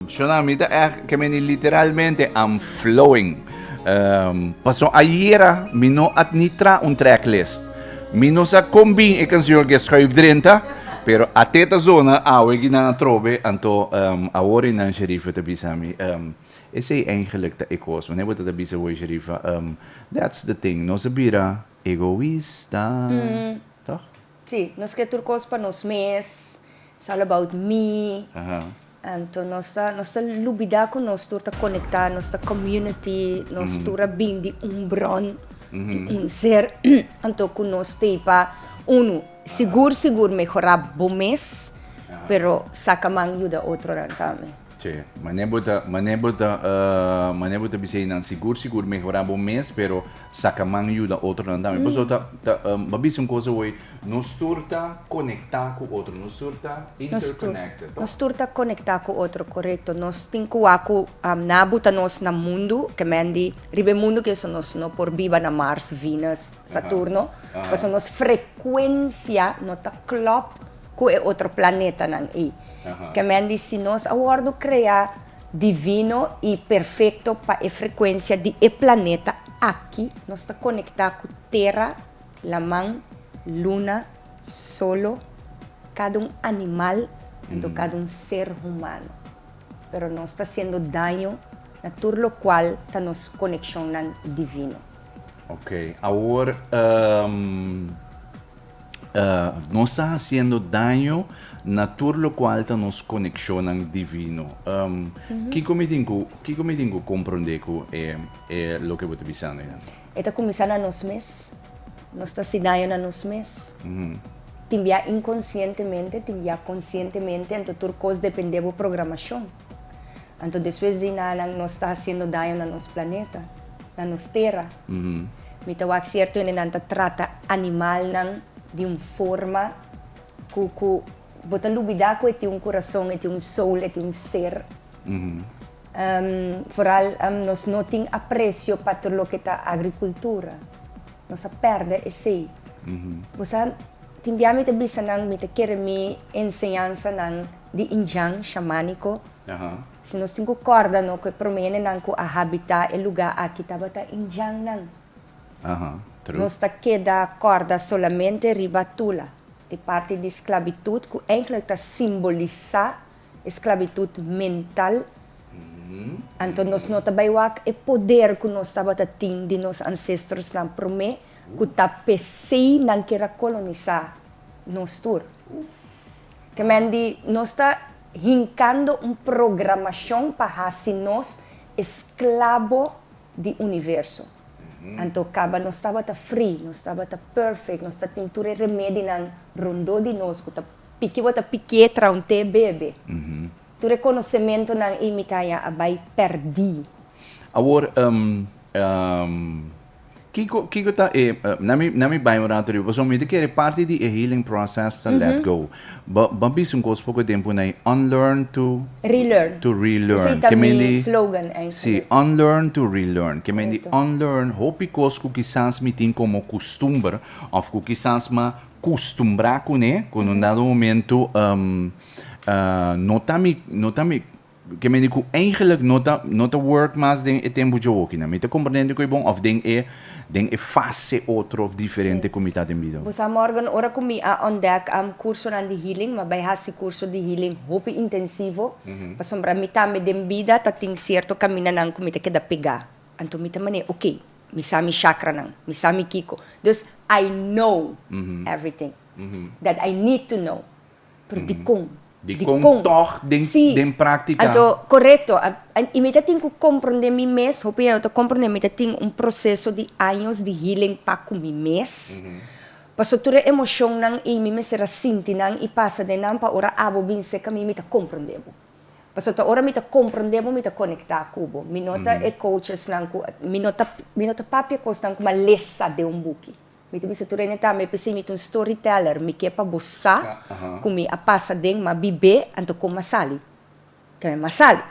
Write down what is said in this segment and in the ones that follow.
Shona, mi ta echt, ke meni literalmente, I'm flowing. Paso ayera mi no a ni tra un tracklist. Mi no sa kon bin e kansion ke schuif drenta, pero a te ta zona awe kinan atrobe, anto awor einan Sherifa ta bisa mi, esei eigenlijk ta e kos. Wanneer bo ta ta bisa awor Sherifa, that's the thing, nos a bira egoista, toch? Sí, nos ke tur kos pa nos mes, it's all about me. Anto nos ta nos ta lubida ku nos tur ta konektá, nos ta community, nos tur a bin di un bron, di un ser, anto ku nos t'ei pa unu, sigur sigur mehorá bo mes, pero saka man yuda otronan tambe. Che, mane bo ta, mane bo ta, mane bo ta bisa einan sigur sigur mehorá bo mes, pero saka man yuda otronan tambe. Pasobra ta, ta, bo a bisa un kos awor, nos tur ta konektá ku otro, nos tur ta interconnected, toch? Nos tur ta konektá ku otro, korekto. Nos tin ku wak ku nan a buta nos na mundu, ke men di riba e mundu ke eso nos no por biba na Mars, Venus, Saturno, pasobra nos frekuensia no ta klòp ku e otro planetanan ei. Ke men di si nos a wòrdu kreá divino i perfekto pa e frekuensia di e planeta aki, nos ta konektá ku tera, laman, luna, solo, kada un animal, anto kada un ser humano. Pero nos ta hasiendo daño na tur lokual ta nos konekshonnan divino. Oké, awor Nos ta hasiendo daño na tur lokual ta nos konekshonnan divino. Kiko mi tin ku, kiko mi tin ku komprondé ku e e loke bo ta bisando einan? E ta kuminsá na nos mes. Nos ta hasi daño na nos mes. Tin bia inkonsientemente, tin bia konsientemente, anto tur kos dependé bo programashon. Anto despues di nan nos ta hasiendo daño na nos planeta, na nos tera. Mi ta wak sierto hendenan ta trata animalnan di un forma ku ku bo ta lubida ku e tin un kurason, e tin un soul, e tin un ser. Foral nos no tin apresio pa tur loke ta agrikultura. Nos a pèrdè esei. Bo sa, tin bia mi ta bisa nan mi ta kere mi enseñansanan di indjan shamániko. Si nos tin ku kòrda no ku e promé hendenan ku a habitá e lugá aki tabata indjannan. Nos ta keda kòrda solamente riba Tula, e parti di sklabitut ku eigentlik ta simbolisá e sklabitut mental. Anto nos no ta bai wak e poder ku nos tabata tin di nos ansestrosnan promé ku ta p'esei nan kier a kolonisá nos tur. Ke men di nos ta hinkando un programashon pa hasi nos esklabo di universo. Anto kaba nos tabata free, nos tabata perfect, nos ta tin tur e remedinan rondó di nos ku ta piki bo ta pikié tra un té bebe. Tur e konosementunan ei mi ta haña a bai pèrdí. Awor, kiko, kiko ta e, na mi, na mi bai un rato riba, pasobra mi ta kere parti di e healing process ta let go. Bo, bo a bisa un kos poko tempu na e unlearn to. Relearn. To relearn. Esei ta mi slogan eigenlijk. Si, unlearn to relearn. Ke men di unlearn hopi kos ku kisas mi tin komo kustumber òf ku kisas mi a kustumbrá kuné, ku na un dado momento No ta mi, no ta mi, ke mende ku eigenlijk no ta, no ta work mas den e tempu djowokinan. Mi ta komprende ku e bon òf den e, den e fase otro òf diferente ku mi ta den bida. Bo sa Morgan, ora ku mi a ontdek kursonan di healing, mi a bai hasi kurso di healing hopi intensivo, pasobra mi tambe den bida ta tin sierto kamindanan ku mi ta keda pegá. Anto mi ta manera, oke, mi sa mi chakranan, mi sa mi kiko. Dus I know everything that I need to know. Pero dikon? Dikon tòg den den práktika? Anto, korekto. I mi ta tin ku komprondé mi mes, hopi hende no ta komprondé, mi ta tin un proseso di años di healing pa ku mi mes. Pasobra tur e emoshonnan ei mi mester a sinti nan i pasa den nan pa ora abo bin serka mi, mi ta komprondé bo. Pasobra ta ora mi ta komprondé bo mi ta konektá ku bo. Mi no ta e coachesnan ku, mi no ta mi no ta papia kosnan ku mi a lesa den un buki. Mi ta bisa tur hende tambe, p'esei mi ta un storyteller, mi ke pa bo sa ku mi a pasa den, m'a bib'é, anto kon m'a sali. Tambe m'a sali.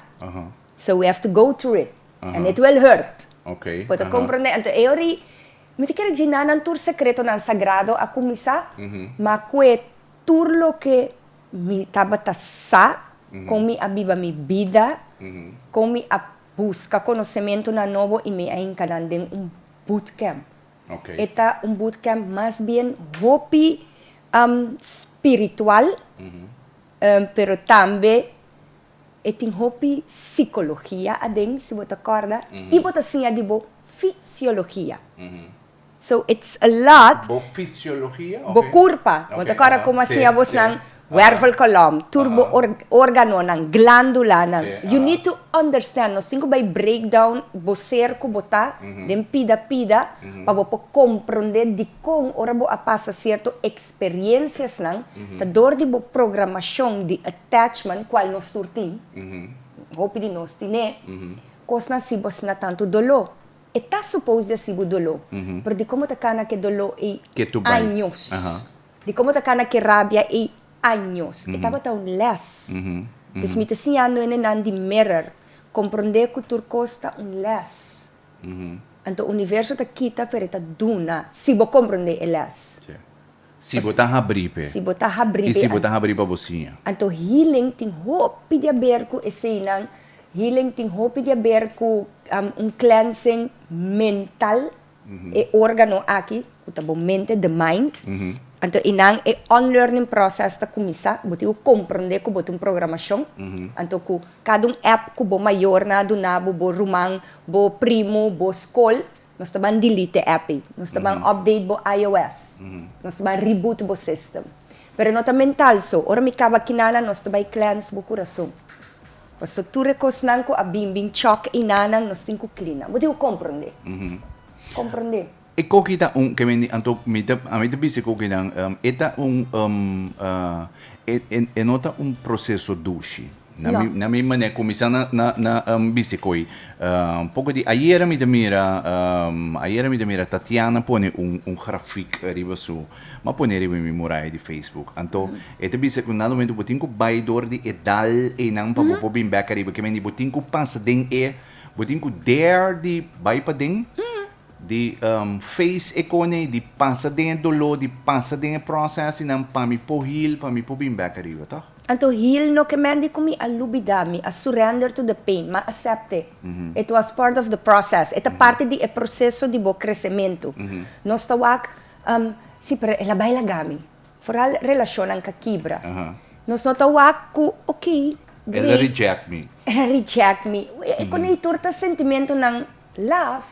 So we have to go through it, and it will hurt. Bo ta komprondé? Anto e ora ei, mi ta kere djina nan tur sekretonan sagrado a kuminsá, ma kue tur loke mi tabata sa. Kon mi a biba mi bida, kon mi a buska konosementunan nobo i mi a hinka nan den un bootcamp. E ta un bootcamp mas bien hopi spiritual, pero tambe e tin hopi sikologia aden, si bo ta kòrda, i bo ta siña di bo fisiologia. So it's a lot. Bo fisiologia? Bo kurpa. Bo ta kòrda komo a siña bosnan wervelkolom, tur bo organonan, glandulanan. You need to understand. Nos tin ku bai break down bo ser ku bo ta den pida pida pa bo por komprondé dikon ora bo a pasa sierto eksperienciasnan ta dor di bo programashon di attachment kual nos tur tin, hopi di nos tin'é, kosnan si bo asina tantu doló. E ta suppose di hasi bo doló, pero di komo ta kana ku e doló ei años, di komo ta kana ku e rabia ei años, e tabata un lès. Dus mi ta siñando hendenan di mirror, komprondé ku tur kos ta un lès. Anto universo ta kita pero e ta duna, si bo komprondé e lès. Si bo ta habrí p'e. Si bo ta habrí p'e. I si bo ta habrí pa bo siña. Anto healing tin hopi di haber ku eseinan. Healing tin hopi di haber ku un cleansing mental, e organo aki ku ta bo mente, the mind. Anto einan e unlearning process ta kuminsá. Bo tin ku komprondé ku bo tin un programashon. Anto ku kada un app ku bo mayornan a duna bo, bo ruman, bo primo, bo skol, Nos ta ban delete e app ei. Nos ta ban update bo iOS. Nos ta ban reboot bo system. Pero no ta mental so. Ora mi kaba kinana nos ta bai cleanse bo kurason. Paso tur e kosnan ku a bin bin chòk einanan nos tin ku klina. Bo tin ku komprondé. Komprondé. E koki ta un ke mi anto mi ta ami ta bisa e kokinan e ta un e no ta un proseso dushi. Na mi na mi manera kuminsá na na na bisa koe poko di ayera mi ta mira ayera mi ta mira Tatiana pone un un grafik riba su m'a pone riba mi muraya di Facebook anto e ta bisa ku na momento bo tin ku bai dor di e dal einan pa bo por bin bek ariba ke mende bo tin ku pasa den e bo tin ku dare di bai paden Di face e kone, di pasa den e doló, di pasa den e process i nan pa mi por heal, pa mi por bin bek ariba, toch? Anto heal no ke men di ku mi a lubida, mi a surrender to the pain, m'a accepte. It was part of the process, e ta parti di e proceso di bo kresementu. Nos ta wak, si pero el a bai laga mi. Vooral relashonnan ka kibra. Nos no ta wak ku ok, great. El a reject mi. El a reject mi. E kone tur ta sentimentonan Love,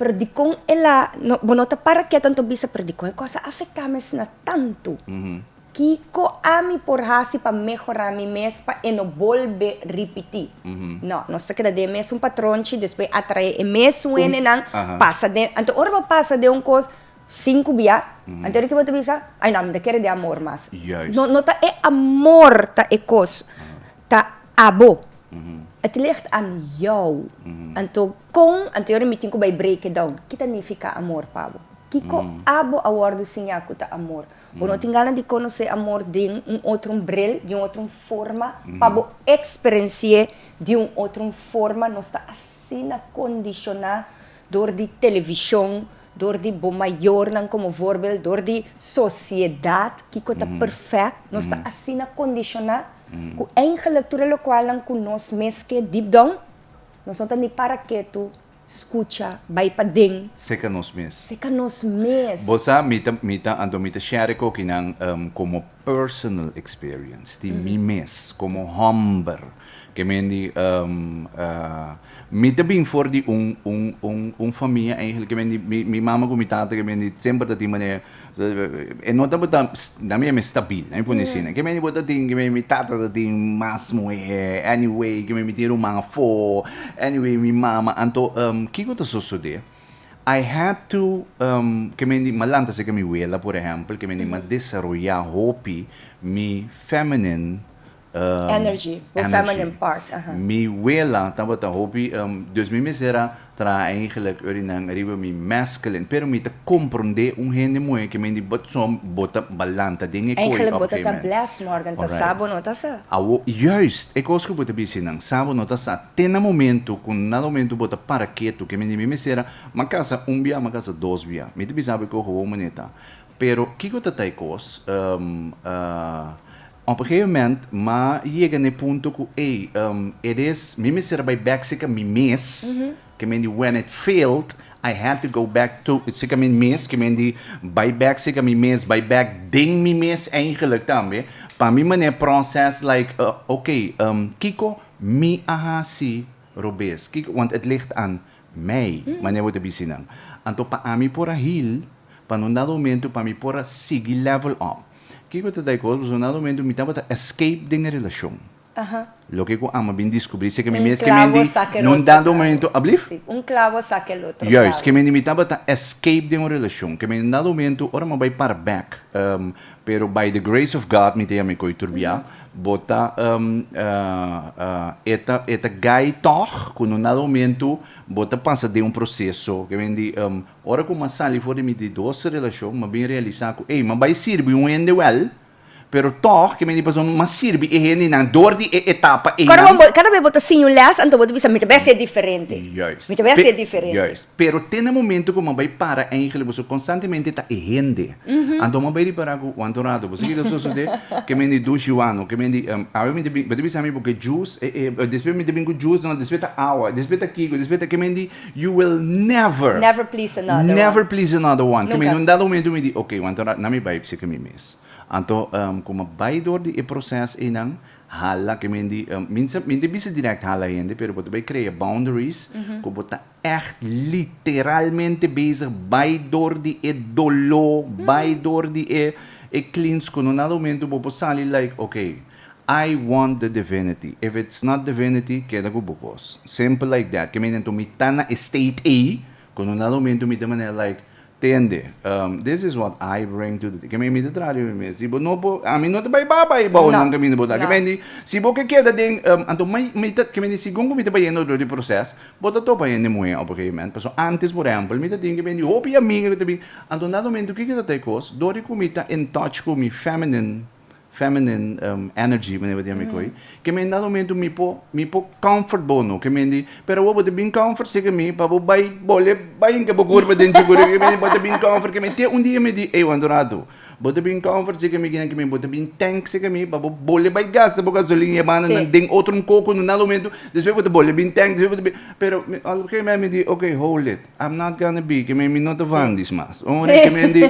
pero dikon el a, no, bo no ta para ketu anto bisa, pero dikon e kos a afektá mi asina tantu? Kiko ami por hasi pa mehorá mi mes pa e no bolbe ripití? No, nos ta keda den e mesun patronchi, despues atraé e mesun hendenan, pasa den, anto ora bo pasa den un kos sinku bia, anto ora ki bo ta bisa, ai no, mi ta kere den amor mas. No, no ta e amor ta e kos, ta abo. Het ligt aan jou. Anto kon, anto yora mi tin ku bai break it down. Ki ta nifiká amor pa bo? Kiko abo a wòrdu siñá ku ta amor? Bo no tin gana di konosé amor den un otro bril, di un otro forma, pa bo eksperensi'é di un otro forma. Nos ta asina kondishoná dor di televishon, dor di bo mayornan komo voorbeeld, dor di sosiedat, kiko ta perfèkt. Nos ta asina kondishoná. Ku eigenlijk tur e lokualnan ku nos mes ke deep down, nos no ta ni para ketu, skucha, bai paden. Seka nos mes. Seka nos mes. Bo sa, mi ta, mi ta, anto mi ta share e kokinan komo personal experience di mi mes, komo hòmber. Ke men di, mi ta bin for di un, un, un, un famia eigenlijk, ke men di, mi, mi mama ku mi tata ke men di semper ta tin manera. E no tabata na mi e stabil, na mi pone asina. Ke meni bo ta tin, ke meni mi tata ta tin mas muhé, anyway, ke meni mi tin ruman afó, anyway mi mama. Anto kiko ta sosodé? I had to, ke meni mi a lanta serka mi wela por ehèmpel, ke meni mi a desaroyá hopi mi feminine Energy, bo feminine part, aha. Mi wela tabata hopi, dus mi mester a traha eigenlijk orinan riba mi masculine, pero mi ta comprende un hende muhe ke men di but som bo ta balanta den e kooi Eigenlijk bo ta ta blessed Morgan, ta sa bo no ta sa. Awo, juist, e kos ku bo ta bisa nan, sa bo no ta sa, te na momento ku na momento bo ta para ketu, ke men di mi mester a, m'a kasa un bia, m'a kasa dos bia, mi ta bisa bo e koho manera ta, pero kiko ta ta e kos, Op een gegeven moment m'a yega na e punto ku ey, it is, mi mester a bai bek serka mi mes, ke men di when it failed, I had to go back to serka mi mes, ke men di bai bek serka mi mes, bai bek den mi mes eigenlijk tambe, pa mi manera process like, ok, kiko mi a hasi robes, kiko, want het ligt aan mij, manera bo ta bisa nan. Anto pa ami por a heal, pa na un dado momento pa mi por a sigui level up. Kiko ta ta e kos? Pasobra na un dado momento mi tabata escape den e relashon. Loke ku amo bin diskubrí si ke mi Un mes ke men clavo di saca el na un otro dado clavo. momento, ablief? Sí, un clavo saca el otro Juist, clavo. ke men di mi tabata escape den un relashon. Ke men di un dado momento ora mi a bai para bek, pero by the grace of God mi ta yama e koi tur bia, bo ta e ta e ta gai tòg ku na un dado momento bo ta pasa den un proseso. Ke men di Ora ku m'a sali for di mi di dos relashon, m'a bin realisá ku, ey, m'a bai sirbi un hende wèl, pero tòg ke mi di pasobra m'a sirbi e hendenan dor di e etapa Kada einan. bo, kada bes bo ta siña un lès, anto bo ta bisa, mi ta bai hasié diferente. Juist. Mi ta bai hasié diferente. Juist. Pero te na momento ku m'a bai para eigentlik, pasobra konstantemente ta e hende. Anto m'a bai ripará ku, wanto rato, bo sa kiko ta sosodé? Ke men di dushi wano, ke men di, awe mi ta bin, bo ta bisa mi bo ke juice, e, e, despues mi ta bin ku juice, no, despues ta awa, despues ta kiko, despues ta, ke men di, You will never. Never please another one. Never please another one. Ke mi Nunca. un dado momento mi di, ok, wanto na mi bai p'esei ke mi mes. Anto ku mi a bai dor di e proses einan, hala ke mi di, mi sa, mi ta bisa direct hala hende, pero bo ta bai krea boundaries ku bo ta ègt literalmente bezig bai dor di e doló, bai dor di e e cleans ku na un dado momento bo por sali like, ok, I want the divinity. If it's not divinity, keda ku bo kos. Simple like that. Ke menen mi ta na e state ei, ku na un dado momento mi ta manera like, tende, this is what I bring to the, ke men mi ta traha riba mi mes. Si bo no por, ami no ta bai baba ei bou nan kaminda bo ta. Ke men di, si bo ke keda den, anto mi, mi ta, ke men di, segun ku mi ta bayendo dor di proses, bo ta topa hende muhé op un gegeven moment. Pasobra antes, por ehempel, mi ta tin ke men di hopi amiga ku ta bin, anto un dado momento kiko ta ta e kos? Dor di ku mi ta in touch ku mi feminine feminine energy manera bo ta yama e koi, ke men dado momento mi por mi por comfort bo no, ke men di pero awor bo ta bin comfort seka mi pa bo bai bole bai hinka bo kurpa den chukuru ke men bo ta bin comfort ke men te un dia mi di ey wanta un rato bo ta bin comfort seka mi kinan ke men bo ta bin tank seka mi pa bo bole bai gasta bo gasolin e banda nan den otro un koko no dado momento despues bo ta bole bin tank despues bo ta bin pero op gegeven moment mi di okay hold it. I'm not gonna be, ke men mi no ta vandis mas. Ora ke men di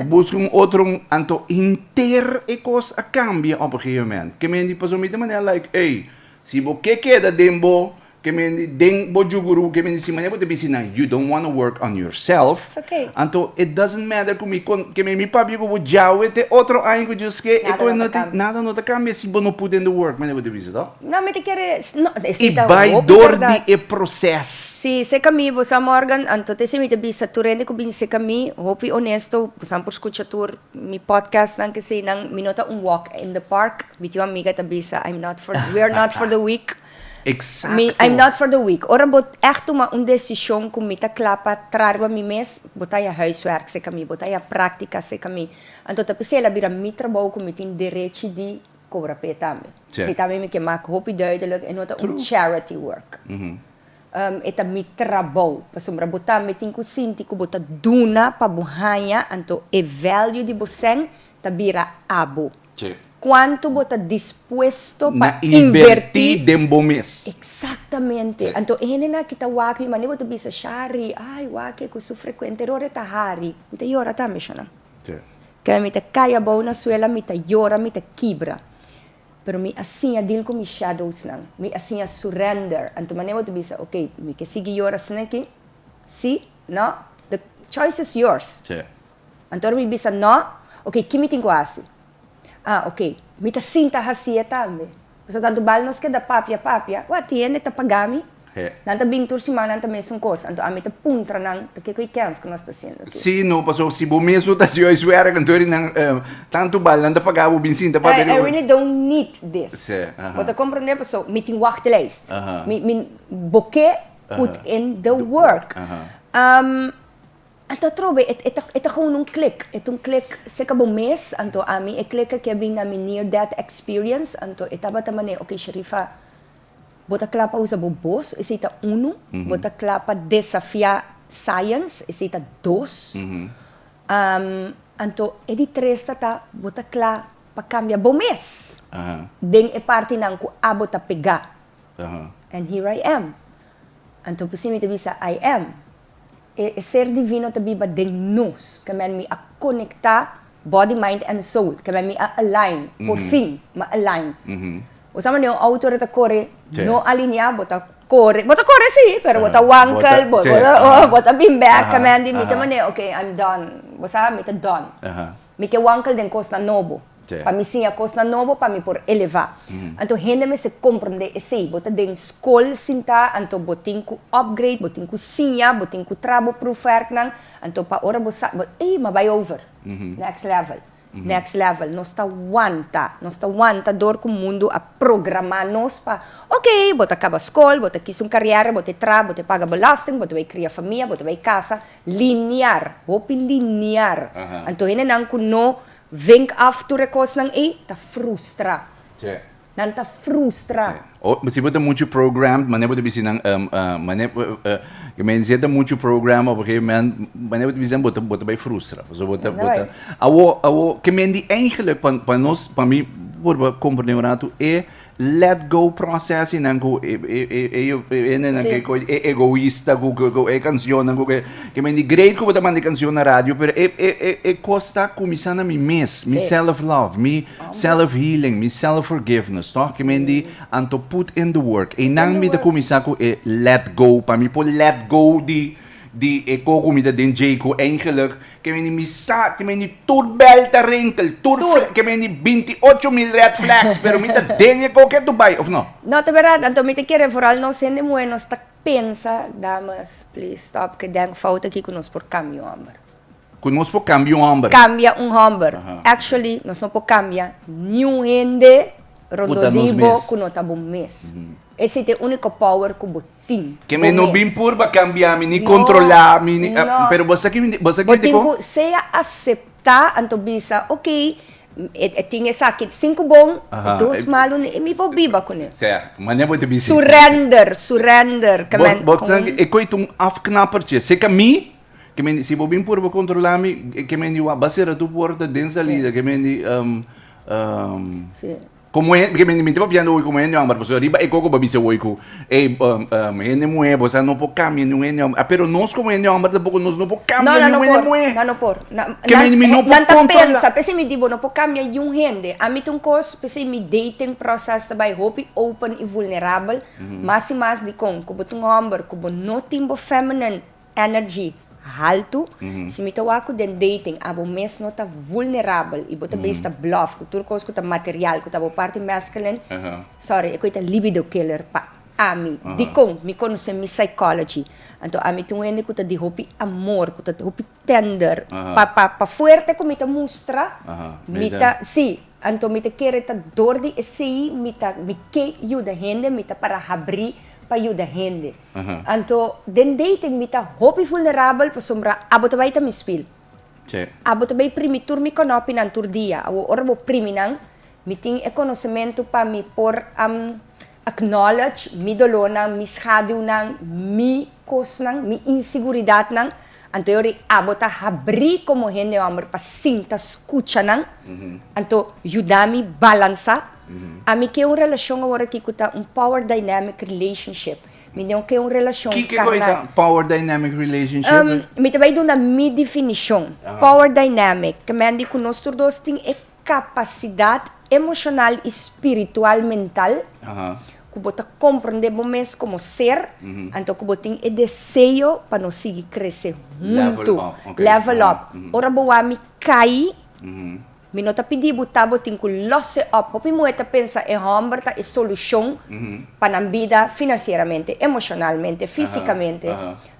buska un otro, anto henter e kos a kambia op een gegeven moment. Ke men di pasobra mi ta manera like, ey, si bo ke keda den bo, ke men di den bo djuguru, ke men di si manera bo ta bisa nan, you don't wanna work on yourself. It's okay. Anto it doesn't matter ku mi kon, ke men mi papia ku bo djawe te otro aña ku Dios ke, e Nada kos no no ta ta, kambia. nada no ta kambia si bo no put in the work, manera bo ta bisa, to? No, mi ta kere, no, esei I ta bai hopi dor di berdad. e proces. Si, seca mi, bo sa Morgan, anto te si mi ta bisa tur hende cu bin seca mi, hopi honesto, bosan por scucha tur mi podcastnan kesey nan, mi no ta un walk in the park, mi tin un amiga ta bisa, I'm not for, we are not for the weak. Exacto. Mi, I'm not for the weak. Ora bo echt tuma un decision cu mi ta cla pa traha riba mi mes, bo ta haya huiswerk seca mi, bo ta haya practica seca mi. Anto ta pesey el a bira mi trabou cu mi tin derechi di cobra p'e tambe. Sí. Si tambe mi ke mak hopi duidelijk, e no ta un charity work. E ta mi trabou. Pasobra bo tambe tin ku sinti ku bo ta duna pa bo haña, anto e value di bo sèn ta bira abo. Sí. Kuantu bo ta dispuesto pa Na invertí den bo mes. Exactamente. Sí. Anto e hendenan aki ta wak mi manera bo ta bisa Shari, ay wak e ku su frekuente eror e ta hari. Mi ta yora tambe shona. Sí. Kende mi ta kai abou na suela, mi ta yora, mi ta kibra. Pero mi a siña deal ku mi shadowsnan. Mi a siña surrender. Anto manera bo ta bisa, ok, mi ke sigui yora asina aki? Si? No? The choice is yours. Sí. Anto ora mi bisa no, ok, ki mi tin ku hasi? Ah, ok, mi ta sinta hasié tambe. Pasobra tantu bal nos keda papia, papia, wak, tin hende ta paga mi. Nan ta bin tur siman, nan ta mesun kos. Anto ami ta puntra nan, ta kiko e kens ku nos ta hasiendo aki? Sí, no, pasobra si bo mes no ta hasi juist werk, anto eri nan tantu bal nan ta paga bo bin sinta papia. I really don't need this. Sí, aha. Bo ta komprende? Pasobra mi tin wachtlijst. Aha. Mi, mi, bo ke put in the work. Aha. Anto atrobe e e ta e ta gewoon un klik, e ta un klik serka bo mes, anto ami e klik aki a bin na mi near death experience, anto e tabata manera ok Sherifa bo ta kla pa usa bo bos, esei ta unu, bo ta kla pa desafia science, esei ta dos, anto e di tres ta ta bo ta kla pa kambia bo mes. Den e partinan ku abo ta pegá. And here I am. Anto p'esei mi ta bisa I am. E ser divino ta biba den nos. Ke men mi a konektá body, mind and soul. Ke men mi a align. Por fin mi a align. Bo sa manera un auto ora ta kore no alineá bo ta kore, bo ta kore sí, pero bo ta wankel, bo bo ta bin bèk. Ke men di mi ta manera ok I'm done. Bo sa mi ta done. Mi ke wankel den kosnan nobo. Pa mi siña kosnan nobo pa mi por elevá. Anto hende mester komprendé esei. Bo ta den skol sintá, anto bo tin ku upgrade, bo tin ku siña, bo tin ku traha bo proefwerknan. Anto pa ora bo sa, bo, ey, m'a bai over. Next level. Next level. Nos ta wanta. Nos ta wanta dor ku mundu a programá nos pa, ok, bo ta kaba skol, bo ta kis un kariera, bo ta traha, bo ta paga belasting, bo ta bai kria famia, bo ta bai kasa. Linear. Hopi linear. Anto hendenan ku no Vink af tur e kosnan ei ta frustra. Nan ta frustra. O, si bo ta muchu programmed, manera bo ta bisa nan, manera, ke men si e ta muchu programmed op een gegeven moment, manera bo ta bisa bo ta, bo ta bai frustra. Pasobra bo ta, bo ta, awo, awo, ke men di eigenlijk pa, pa nos, pa mi por bo komprende un ratu e Let go process y nan cu e e e hendenan ke koy e egoista cu cu e cancionnan cu ke men di great cu bo ta manda e cancion na radio pero e e e e cos ta cuminsa na mi mes mi self love mi self healing mi self forgiveness toch ke men di anto put in the work eynan mi ta cuminsa cu e let go pa mi por let go di di e ko ku mi ta den djei ku eigenlijk ke meni mi sa ke meni tur bel ta rinkel tur ke meni 28 mil red flags pero mi ta den e ko ke tu bai of no? No ta berdad anto mi ta kere vooral nos hende muhe nos ta pensa dames please stop ke denk fout aki ku nos por kambia un homber. Ku nos por kambia un homber. Kambia un homber actually nos no por kambia niun hende rondó di bo ku no ta bo mes esei ta e uniko power ku bo tin. Ke mi no bin purba kambia mi ni kontrolá mi ni pero bo sa ki mi bo sa ki Bo tin ku sea aseptá anto bisa ok e tin esaki sinku bon e dos malu i mi por biba kuné. Sea manera bo ta bisa. Surrender surrender ke men Bo sa e koi ta un afknappertje seka mi ke men si bo bin purba kontrolá mi ke men di wak ba sera tur porta den salida ke men di. Como e, ke mi ta papiando hoy como hende homber, pasobra riba e koko bo a bisa hoy ku ey hende muhé bo sa no por kambia niun hende homber, pero nos como hende homber tampoco nos no por kambia niun hende muhé. No, no por. Ke mi mi no por Nan ta kontrola. pensa, p'esei mi di bo no por kambia niun hende. Ami ta un kos, p'esei mi dating process ta bai hopi open i vulnerabel, mas i mas dikon ku bo ta un homber ku bo no tin bo feminine Energy haltu, si mi ta wak ku den dating abo mes no ta vulnerabel i bo ta bes ta bluff ku tur kos ku ta material ku ta bo parti masculine, sorry e koe ta libido killer pa ami. Dikon? Mi konosé mi psychology. Anto ami ta un hende ku ta di hopi amor, ku ta hopi tender, pa pa pa fuerte ku mi ta mustra, mi ta si, anto mi ta kere ta dor di esei mi ta mi ke yuda hende, mi ta para habrí pa yuda hende. Anto den dating mi ta hopi vulnerabel pasobra abo ta bai ta mi spil. Abo ta bai primi tur mi konopinan tur dia. Awor ora bo primi nan, mi tin e konosementu pa mi por acknowledge mi dolónan, mi schaduwnan, mi kosnan, mi inseguridatnan. Anto e ora ei abo ta habrí komo hende hòmber pa sinta skucha nan, anto yuda mi balansá. Ami ke un relashon awor aki ku ta un power dynamic relationship. Mi no ke un relashon Kiko e karnal. ta power dynamic relationship? Mi ta bai duna mi definishon. Power dynamic, ke men di ku nos tur dos tin e kapasidat emoshonal i spiritual mental ku bo ta komprendé bo mes komo ser, anto ku bo tin e deseo pa nos sigui krese huntu, level up. Ora bo wak mi kai, mi no ta pidi bo ta bo tin ku lòs e òp. Hopi muhé ta pensa e hòmber ta e solushon pa nan bida finansieramente, emoshonalmente, físikamente.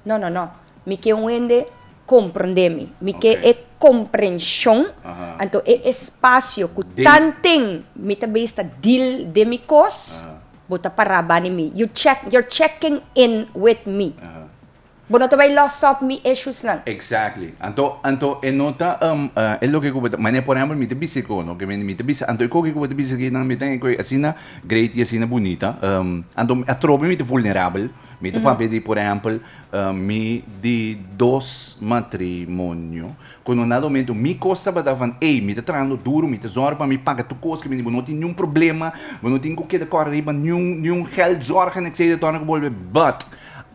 No, no, no. Mi ke un hende komprendé mi. Mi ke e komprenshon, anto e espasio ku tanten mi ta bes ta deal den mi kos, bo ta pará bani mi. You check, you're checking in with me. Bo no ta bai los op mi issuesnan. Exactly. Anto, anto e no ta e loke ku bo ta, manera por ehempel mi ta bisa e no, ke mi ta bisa, anto e koke ku bo ta bisa aki nan mi ta e koe asina great i asina bunita, anto atrobe mi ta vulnerabel. Mi ta papia di, por ehempel, mi di dos matrimonio, ku no na momento mi kos tabata van, ey, mi ta trahando duro, mi ta zòrg pa mi paga tur kos, ke mi di bo no tin niun problema, bo no tin ku keda kòrda riba niun niun geld zorgen, etcetera, torna ku bolbe, but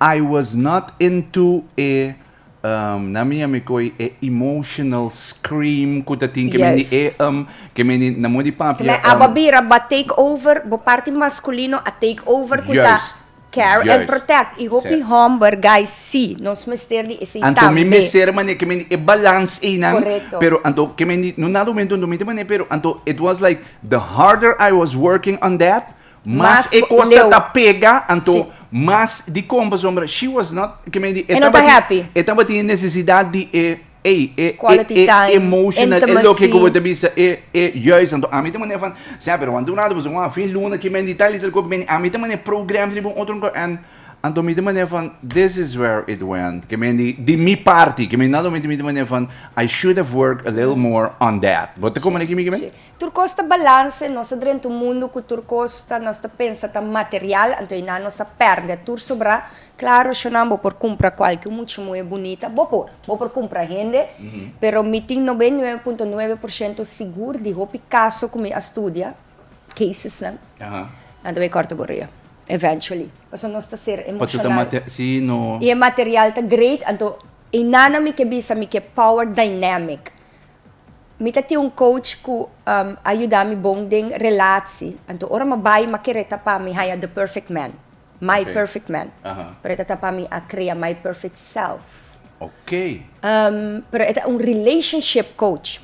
I was not into e Na mi ami koe e emotional scream ku ta tin ke meni e ke meni na modo di papia. Ke aba bira ba take over bo parti maskulino a take over ku ta care and protect i hopi homber guys si nos mester di esei tambe. Anto mi mester mane ke meni e balans einan pero anto ke meni no nada momento anto mi ta mane pero anto it was like the harder I was working on that Mas e kos ta pega, anto mas di kon pasobra she was not, ke men di, e no ta happy. E tabatin e nesesidat di e, ey, e, Quality e, time, emotional, e loke intimacy. ku bo ta bisa, e, e, juist, anto ami ta manera van, sea, pero wan durante pasobra wan fin luna ke men di tal i tal kos, men ami ta manera program riba un otro kos, en anto mi ta manera van, this is where it went, ke men di, di mi parti, ke men nada momento mi ta manera van, I should have worked a little more on that. Bo ta komprende ki mi ke men? Tur kos ta balanse, nos ta drenta un mundu ku tur kos ta nos ta pensa ta material, anto einan nos ta pèrdè tur sobrá. Klaro, shonnan bo por kumpra kualke un mucha muhé bunita, bo por, bo por kumpra hende, pero mi tin 99.9% sigur di hopi kaso ku mi a studia, casesnan, nan ta bai kòrta bo rea, eventually. Pasobra nos ta ser emoshonal. I e material ta great, anto einan mi ke bisa mi ke power dynamic. Mi ta tin un coach ku a yuda mi bon den relatie. Anto ora mi a bai mi a kere ta pa mi haña the perfect man. My perfect man. Pero e ta ta pa mi a krea my perfect self. Pero e ta un relationship coach.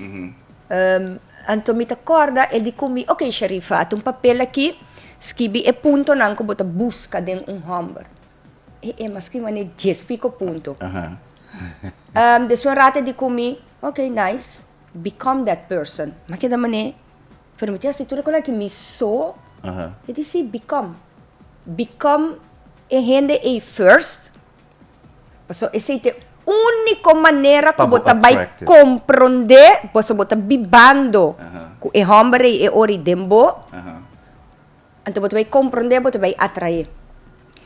Anto mi ta kòrda e di ku mi, ok Sharifa, ata un papel aki, skibi e puntonan ku bo ta buska den un hòmber. E e mas ki mane djes piko punto. Despues un rato e di ku mi, ok nice, become that person. Mi a keda mane, pero mi tin hasi tur e kos aki mi so. E di si, become. Become e hende ei first, pasobra esei ta e úniko manera ku bo ta bai komprondé, pasobra bo ta bibando ku e hòmber ei e ora ei den bo. Anto bo ta bai komprondé, bo ta bai atraé.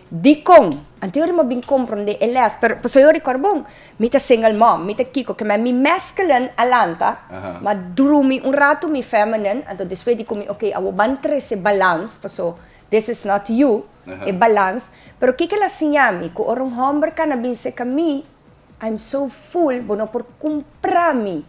Dikon? Anto yori mi a bin komprondé e lès, pero pasobra yori kòrda bon, mi ta single mom, mi ta kiko, ke mi masculine a lanta, mi a drumi un ratu mi feminine, anto despues di ku mi ok awor ban trese balans, paso this is not you, e balans, pero kiko el a siña mi? Ku ora un hòmber kana bin seka mi, I'm so full, bo no por kumpra mi.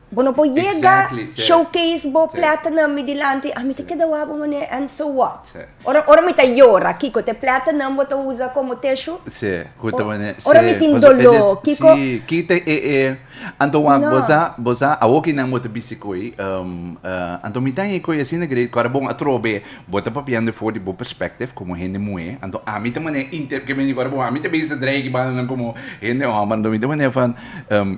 Bo no por yega Exactly, sí. showcase bo Sí. platinum mi dilanti, ami ta keda wak bo manera and so what? Sí. Ora ora mi ta yora, kiko te platinum bo ta usa komo tissue? Sí, ku ta manera, Ora mi sí, tin pasobra doló, it is, kiko? sí, kita e e, anto wak No. bo sa, bo sa, awor ki nan bo ta bisa koe, anto mi ta haña koe asina great, ku ora bon atrobe bo ta papiando for di bo perspective komo hende muhé, anto ami ta manera inter, ke meni ku ora bon ami ta bisa drei ki banda nan komo hende hòmber, anto mi ta manera van,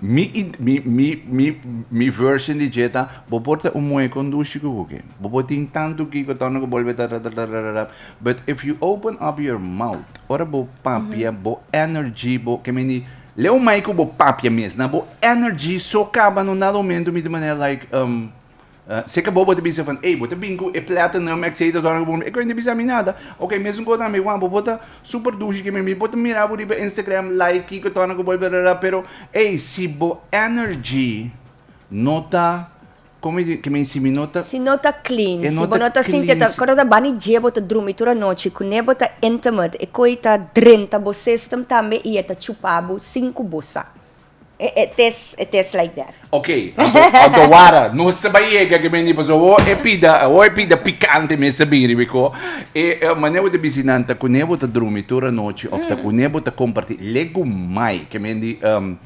Mi mi mi mi mi version di dje ta, bo por ta un muhé kon dushi ku bo ke. Bo por tin tantu kiko torna ku bolbe ta ta ta ta ta ta but if you open up your mouth, ora bo papia, bo energy, bo ke meni leu mai ku bo papia mes, na bo energy so kaba no dado momento mi ta manera like Seka bo bo ta bisa van, ey, bo ta bin ku e platinum etcetera dòna ku bo, e koe no ta bisa mi nada. Ok, mesun kos tambe Juan, bo por ta super dushi ke mi, mi por ta mira bo riba Instagram, like kiko dòna ku bo, bla, pero ey, si bo energy no ta, komo mi di, ke men si mi no ta. Si no ta clean, E si no bo ta no ta sinti, clean, si. kòrda ta bani dje bo ta drumi tur anochi, kuné bo ta intimate, e koe ta drenta bo system tambe i e ta chupa bo sin ku bo sa. It is, it is like that. Ok, anto, anto wara, nos ta bai yega ke meni paso ho e pida, ho e pida pikante mes ta bini biko. E eh, mane bo ta bisi nan ta kune bo ta drumi tur anochi of ta kune bo ta komparti legumai ke mendi um,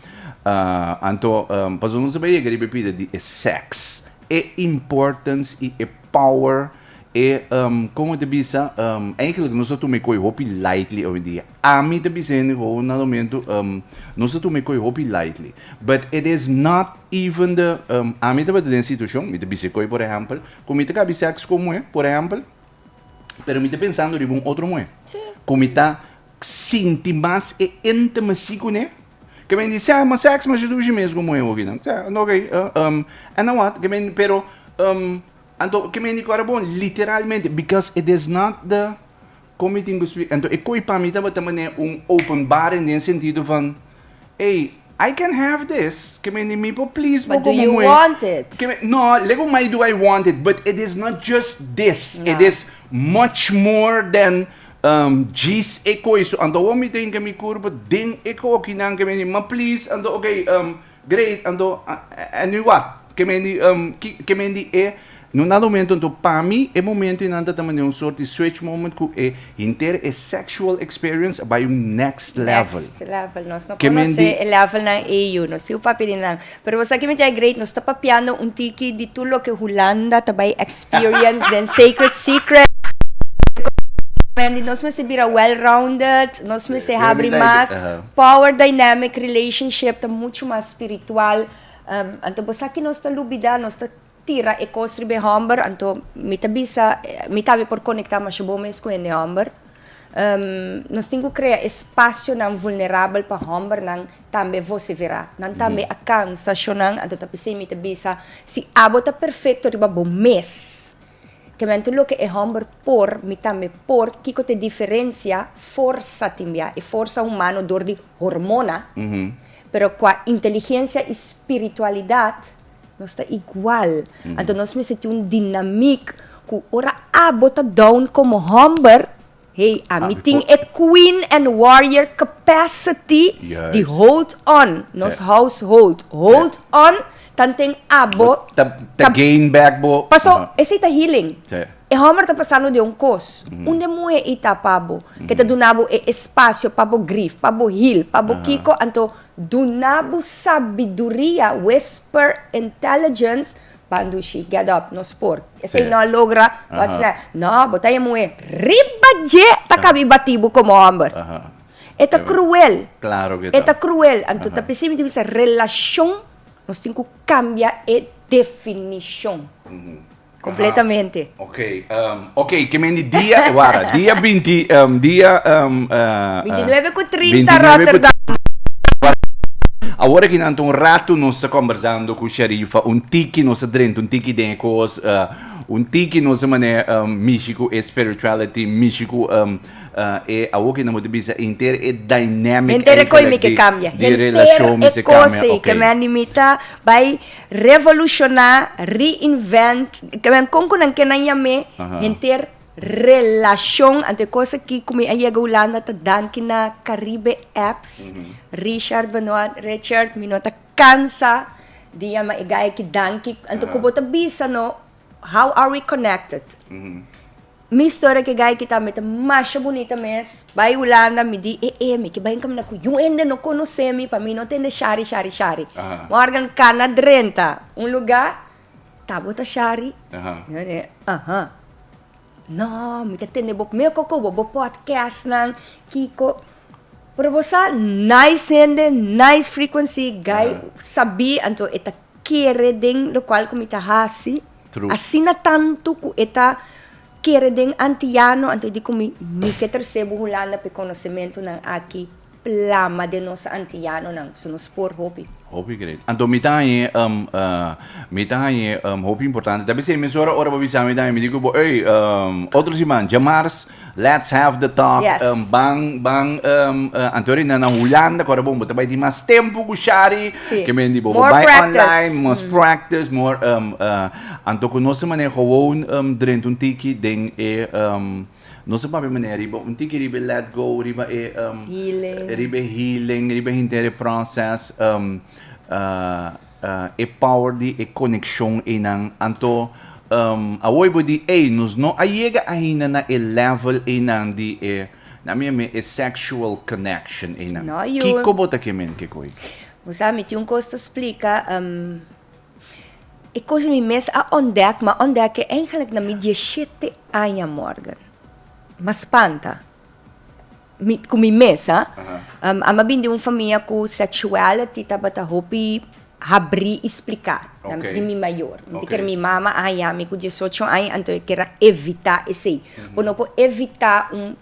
uh, anto um, paso nos ta bai yega riba e pida di e sex, e importance i e power E, como ta bisa, eigenlijk nos ta tuma e koe hopi lightly hoy en dia. Ami ta bisa hende gewoon na momento, nos ta tuma e koe hopi lightly. But it is not even the, ami tabata den situacion, mi ta bisa e koe por ehempel, cu mi ta cabi sex cu un muhe, por ehempel, pero mi ta pensando riba un otro muhe. Cu mi ta sinti mas e intimacy cune, ke men di, sa, ma sex masha dushi mes cu muhe hokinan. Sa, ok, en dan wat? Ke men, pero, Anto ke men di ku ora bon? Literalmente, because it is not the. Kon mi tin ku splika? Anto e koi pa mi tabata manera un openbaring den sentido van, ey, I can have this, ke mende mi por please bo But do komo you muhé. want it? Ke me, no, lego mai do I want it, but it is not just this, it No. is much more than djis e koi. So anto awor mi ta hinka mi kurpa den e kokinan ke mende, ma please, anto okay, Great, anto en nu wat? Ke men di, ki, ke men di e, no na momento, anto pa mi e momento einan ta manera un soort di switch moment ku e henter e sexual experience a bai un next level. Next level, nos no Ke men konosé di. e levelnan ei yu, nos siu papia di nan. Pero bo sa ke mi ta great, nos ta papiando un tiki di tur loke Hulanda ta bai experience den Sacred Secrets. Men di nos mester bira well rounded, nos mester Pero mi habri ta, mas. aha. Power dynamic relationship ta muchu mas spiritual. Anto bo sa ki nos ta lubida, nos ta tira e kos riba e hòmber, anto mi ta bisa, mi tambe por konektá masha bon mes ku hende hòmber. Nos tin ku krea espasionan vulnerabel pa hòmbernan tambe voseverá. Nan tambe a kansa shonnan, anto ta p'esei mi ta bisa, si abo ta perfekto riba bo mes, Kemen tur loke e hòmber por, mi tambe por. Kiko ta e diferensia? Forsa tin bia, e forsa humano dor di hormona, pero kua inteligensia i spiritualidat nos ta igual. Anto nos mester tin un dinamik ku ora abo ta down komo hòmber, hey, ami tin e queen and warrior capacity di hold on nos household, hold on tanten abo Ta gain back bo. Paso esei ta healing. E homber ta pasando den un kos, unda e muhe ei ta pa bo, ke ta duna bo e espasio pa bo grief, pa bo heal, pa bo kiko, anto duna bo sabiduria, whisper intelligence, Bandushi, get up, nos por. Esei no a logra, what's that? No, bo ta e muhé riba dje ta kabi bati bo komo hòmber. E ta kruel. Klaro ke ta. E ta kruel. Anto ta p'esei mi ta bisa relashon nos tin ku kambia e definishon. Kompletamente. Ok, ok, ke men di dia, wara, dia binti, dia. 29 ku 30 Rotterdam. Awor aki nan ta un ratu nos ta kombersando ku Sharifa, un tiki nos a drenta un tiki den e kos, un tiki nos a manera mishi ku e spirituality, mishi ku e awor ki nan bo ta bisa henter e dynamic Henter e kos mi ke kambia, di relashon henter e kos ei ke mi a limita bai revolushoná, reinvent, ke men kon ku nan ke nan yam'é, henter Relashon, anto e kos aki ku mi a yega Hulanda ta danki na Caribe Apps, Richard Benoit, Richard, mi no ta kansa di yama e guy aki danki, anto ku bo ta bisa no, how are we connected? Mi historia ku e guy aki tambe ta masha bunita mes, bai Hulanda mi di e e mi ke bai kamina ku yu hende no konosé mi pa mi no tende shari shari shari, Morgan kana drenta un luga. Ta bo ta shari? Aha. No, mi ta tende bo meo koko bo, bo podcastnan, kiko. Pero bo sa, nice hende, nice frequency, guy sabí, anto e ta kere den lokual ku mi ta hasi. True. Asina tantu ku e ta kere den antiano, anto e di ku mi, mi ke trese bo Hulanda pa e konosementunan aki. Plama den nos antianonan, so nos por hopi. Hopi great. Anto mi ta hañ'e, mi ta hañ'e hopi importante. Ta bisei mesora ora bo bisa mi tambe, mi di ku bo, ey, otro siman, djamars, let's have the talk. Yes. Ban, ban, anto ora na Hulanda, ku ora bon, bo ta bai tin mas tempu ku Shari. Si. Ke men di bo, bo More bai practice. online, mas practice, more, anto ku nos a manera gewoon drenta un tiki den e. No sa papia manera riba un tiki riba e let go, riba e um, Healing. riba e healing, riba e henter e process, um, uh, uh, e power di e coneccion einan. Anto, um, awor bo di, ey, nos no a yega ainda na e level einan di e, na mi me, e sexual connection einan. No, yu. Kiko bo ta ke men ke koi? Bo sa, mi tin un kos ta splika, um, E kos mi mes a ontdek, m'a ontdek e eigenlijk na mi dieshete aña, Morgan. M'a spanta. Mi, ku mi mes, ha. Ami a bin di un famia ku sexuality tabata hopi habrí i spliká di mi mayor. Mi ta kere mi mama a haña mi ku diesocho aña, anto e kere evitá esei. Bo no por evitá un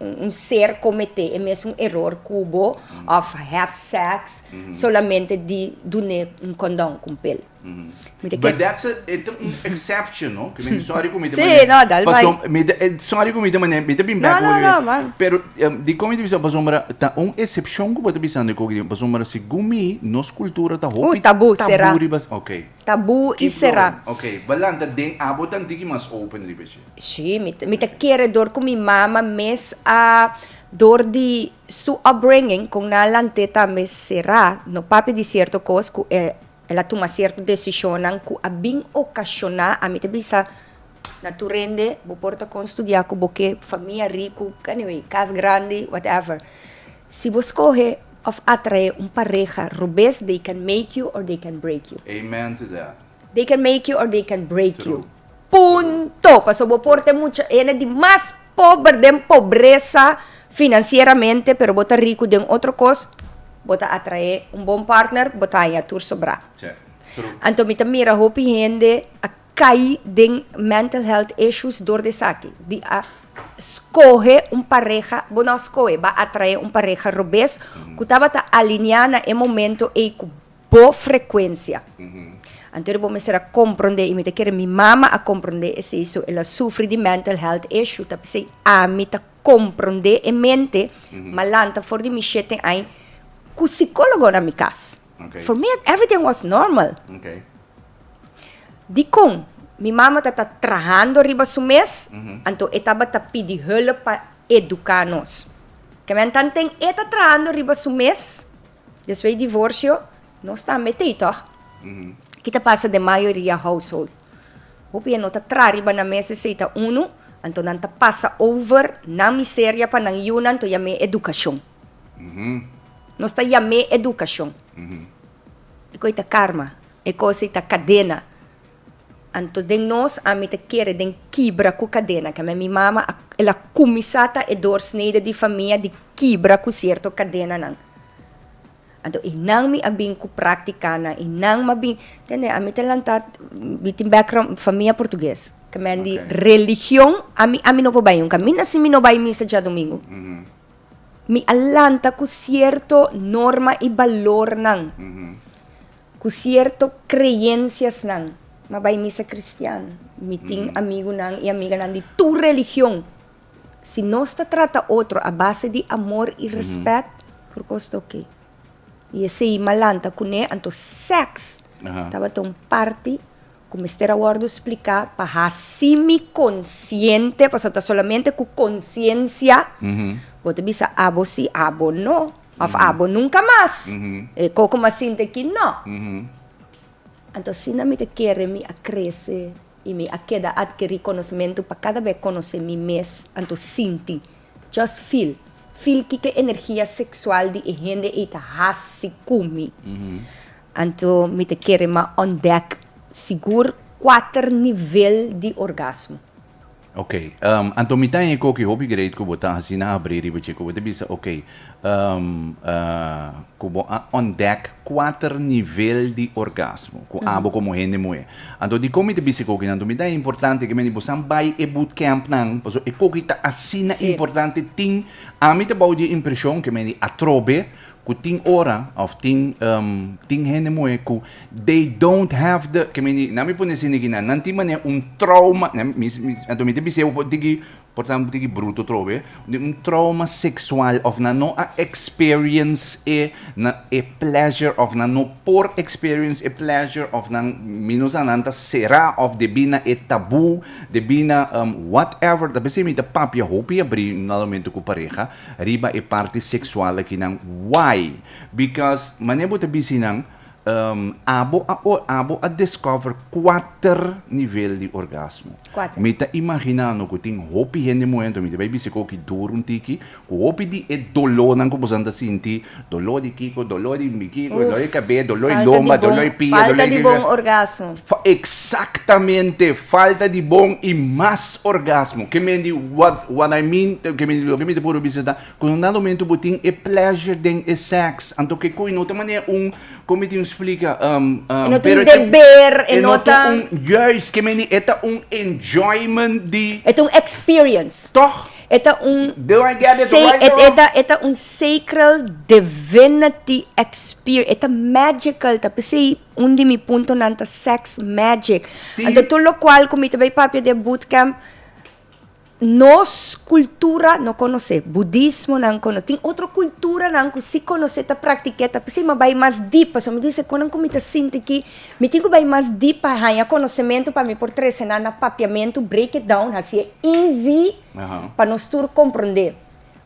un ser kometé e mesun eror ku bo òf have sex solamente di dun'é un kondon ku un pil. Mi ta But kere. that's a, e ta un exception, no? Ke men sorry ku mi ta Sí, mane. no, dal bai. Paso, mi ta, eh, sorry ku mi ta mane, mi ta bin No, bek no, hoor. no, man. Pero em, dikon mi ta bisa pasobra ta un excepcion ku bo ta bisando ku aki, pasobra segun mi nos kultura ta hopi Tabú, será. tabú riba, ok. Tabú i Keep será. going. Ok, balanta den abo ta un tiki mas open riba esei. Sí, mi ta, mi ta kere dor ku mi mama mes a dor di su upbringing kon nan a lant'é tambe será, no papia di sierto kos ku e El a tuma sierto desishonnan ku a bin okashoná, ami ta bisa na tur hende, bo por ta kon studiá ku bo ke, famia riku, anyway, kas grandi, whatever. Si bo skohe òf atraé un pareha robes, they can make you or they can break you. Amen to that. They can make you or they can break you. True. Punto! Pasobra bo por ta e mucha hende di mas pober den pobresa financieramente, pero bo ta rico den otro cos, bo ta atrae un bon partner, bo ta haña tur sobrá. Anto mi ta mira hopi hende a cay den mental health issues door di esaki, di a scoge un pareha, bo no a scoge, bo a atrae un pareha robes cu tabata alinea na e momento ey cu bo frecuencia. Anto bo mester a comprende y mi ta kere mi mama a comprende esey so el a sufri di mental health issue ta pesey ami ta comprende e mente ma lanta for di mi shete aña cu psicologo na mi cas. For me everything was normal. Dicon? Mi mama ta ta trahando riba su mes anto e tabata pidi hulp pa educa nos. Kemen tanten e ta trahando riba su mes. Despues di divorcio, nos tambe t'ei tòg. Ki ta pasa den mayoria household? Hopi e no ta traha riba nan mes esei ta unu, anto nan ta pasa over nan miseria pa nan yunan, anto yam'é edukashon. Nos ta yam'é edukashon. E kos ei ta karma, e kos ei ta kadena. Anto den nos, ami ta kere den kibra ku kadena. Keme mi mama a, el a kuminsá ta e doorsnede di famia di kibra ku sierto kadenanan. Anto einan mi a bin ku práktikanan, einan mi a bin, tende, ami ta lantá, mi tin background famia portugues. Keme di religion, ami, ami no por bai nunka. Mi nasi mi no bai misa djadumingu. Mi a lanta ku sierto norma i balornan. Ku sierto kreensiasnan, m'a bai misa kristian. Mi tin amigunan i amiganan di tur religion. Si nos ta trata otro a base di amor i rèspèt, tur kos ta oké. I esei m'a lanta kuné, anto sèks tabata un parti ku mester a wòrdu spliká pa hasi mi konsiente, pasobra ta solamente ku konsiensia bo ta bisa abo si, abo no. Of abo nunca mas. E coco mas sinti aki no. Anto asina mi ta kere mi a crece y mi a keda adkeri conocemento pa cada bes conoce mi mes anto sinti. Just feel. Feel kiko e energia sexual di e hende ey ta haci cu mi. Anto mi ta kere m'a ontdek sigur cuater nivel di orgasmo. Ok, anto mi ta e koki hopi great ku bo ta asina abri riba dje ku bo ta bisa ok, ku bo a ontdek kuater nivel di orgasmo ku abo komo hende muhé. Anto dikon mi ta bisa e kokinan? Anto mi ta importante ke meni bo san bai e bootcampnan pasobra e koki ta asina importante tin ami ta bou di e impreshon ke meni atrobe Ku tin ora of tin tin hende muhe ku they don't have the ke mi nan mi pone asina aki nan nan tin manera un trauma mi anto mi ta bisa por tiki por ta un tiki bruto trobe un trauma seksual of nan no a experience e na e pleasure of nan no por experience e pleasure of nan mi no sa nan ta sera of debí na e tabú debí na whatever ta p'esei mi ta papia hopi abrí na momento ku pareha. Riba e parti sexual akinan why? Because manera bo ta bisti nan abo a abo a discover kuater nivel di orgasmo. Kuater. Mi ta imaginando ku tin hopi hende muhé anto mi ta bai bisa ku oki duru un tiki ku hopi di e dolónan ku boso ta sinti doló di kiko doló di mi kiko doló di kabes doló di lomba doló di pia Falta di bon orgasmo. Exactamente, falta di bon y mas orgasmo. Ke men di what what I mean, ke men di loke mi ta puru bisa ta, ku na un dado momento bo tin e pleasure den e sex, anto ke koe no ta manera un, kon mi tin splika, E no ta un deber, e no ta. E no ta un, juist, ke men di e ta un enjoyment di. E ta un experience. Toch? E ta un Do I get it sa right e or e wrong? ta e ta un sacral divinity experience. E ta magical. Ta p'esei un di mi puntonan ta sex magic. Sí. Anto tur lokual ku mi ta bai papia den bootcamp, Nos cultura no conoce, budismo nan conoce, tin otro culturanan cu si conoce ta practica ta p'esey mi a bay mas deep pasobra mi dice con nan cu mi ta sinti ki mi tin cu bay mas deep pa haya conocemento pa mi por trece nan na papiamento break it down haci'e easy pa nos tur comprende.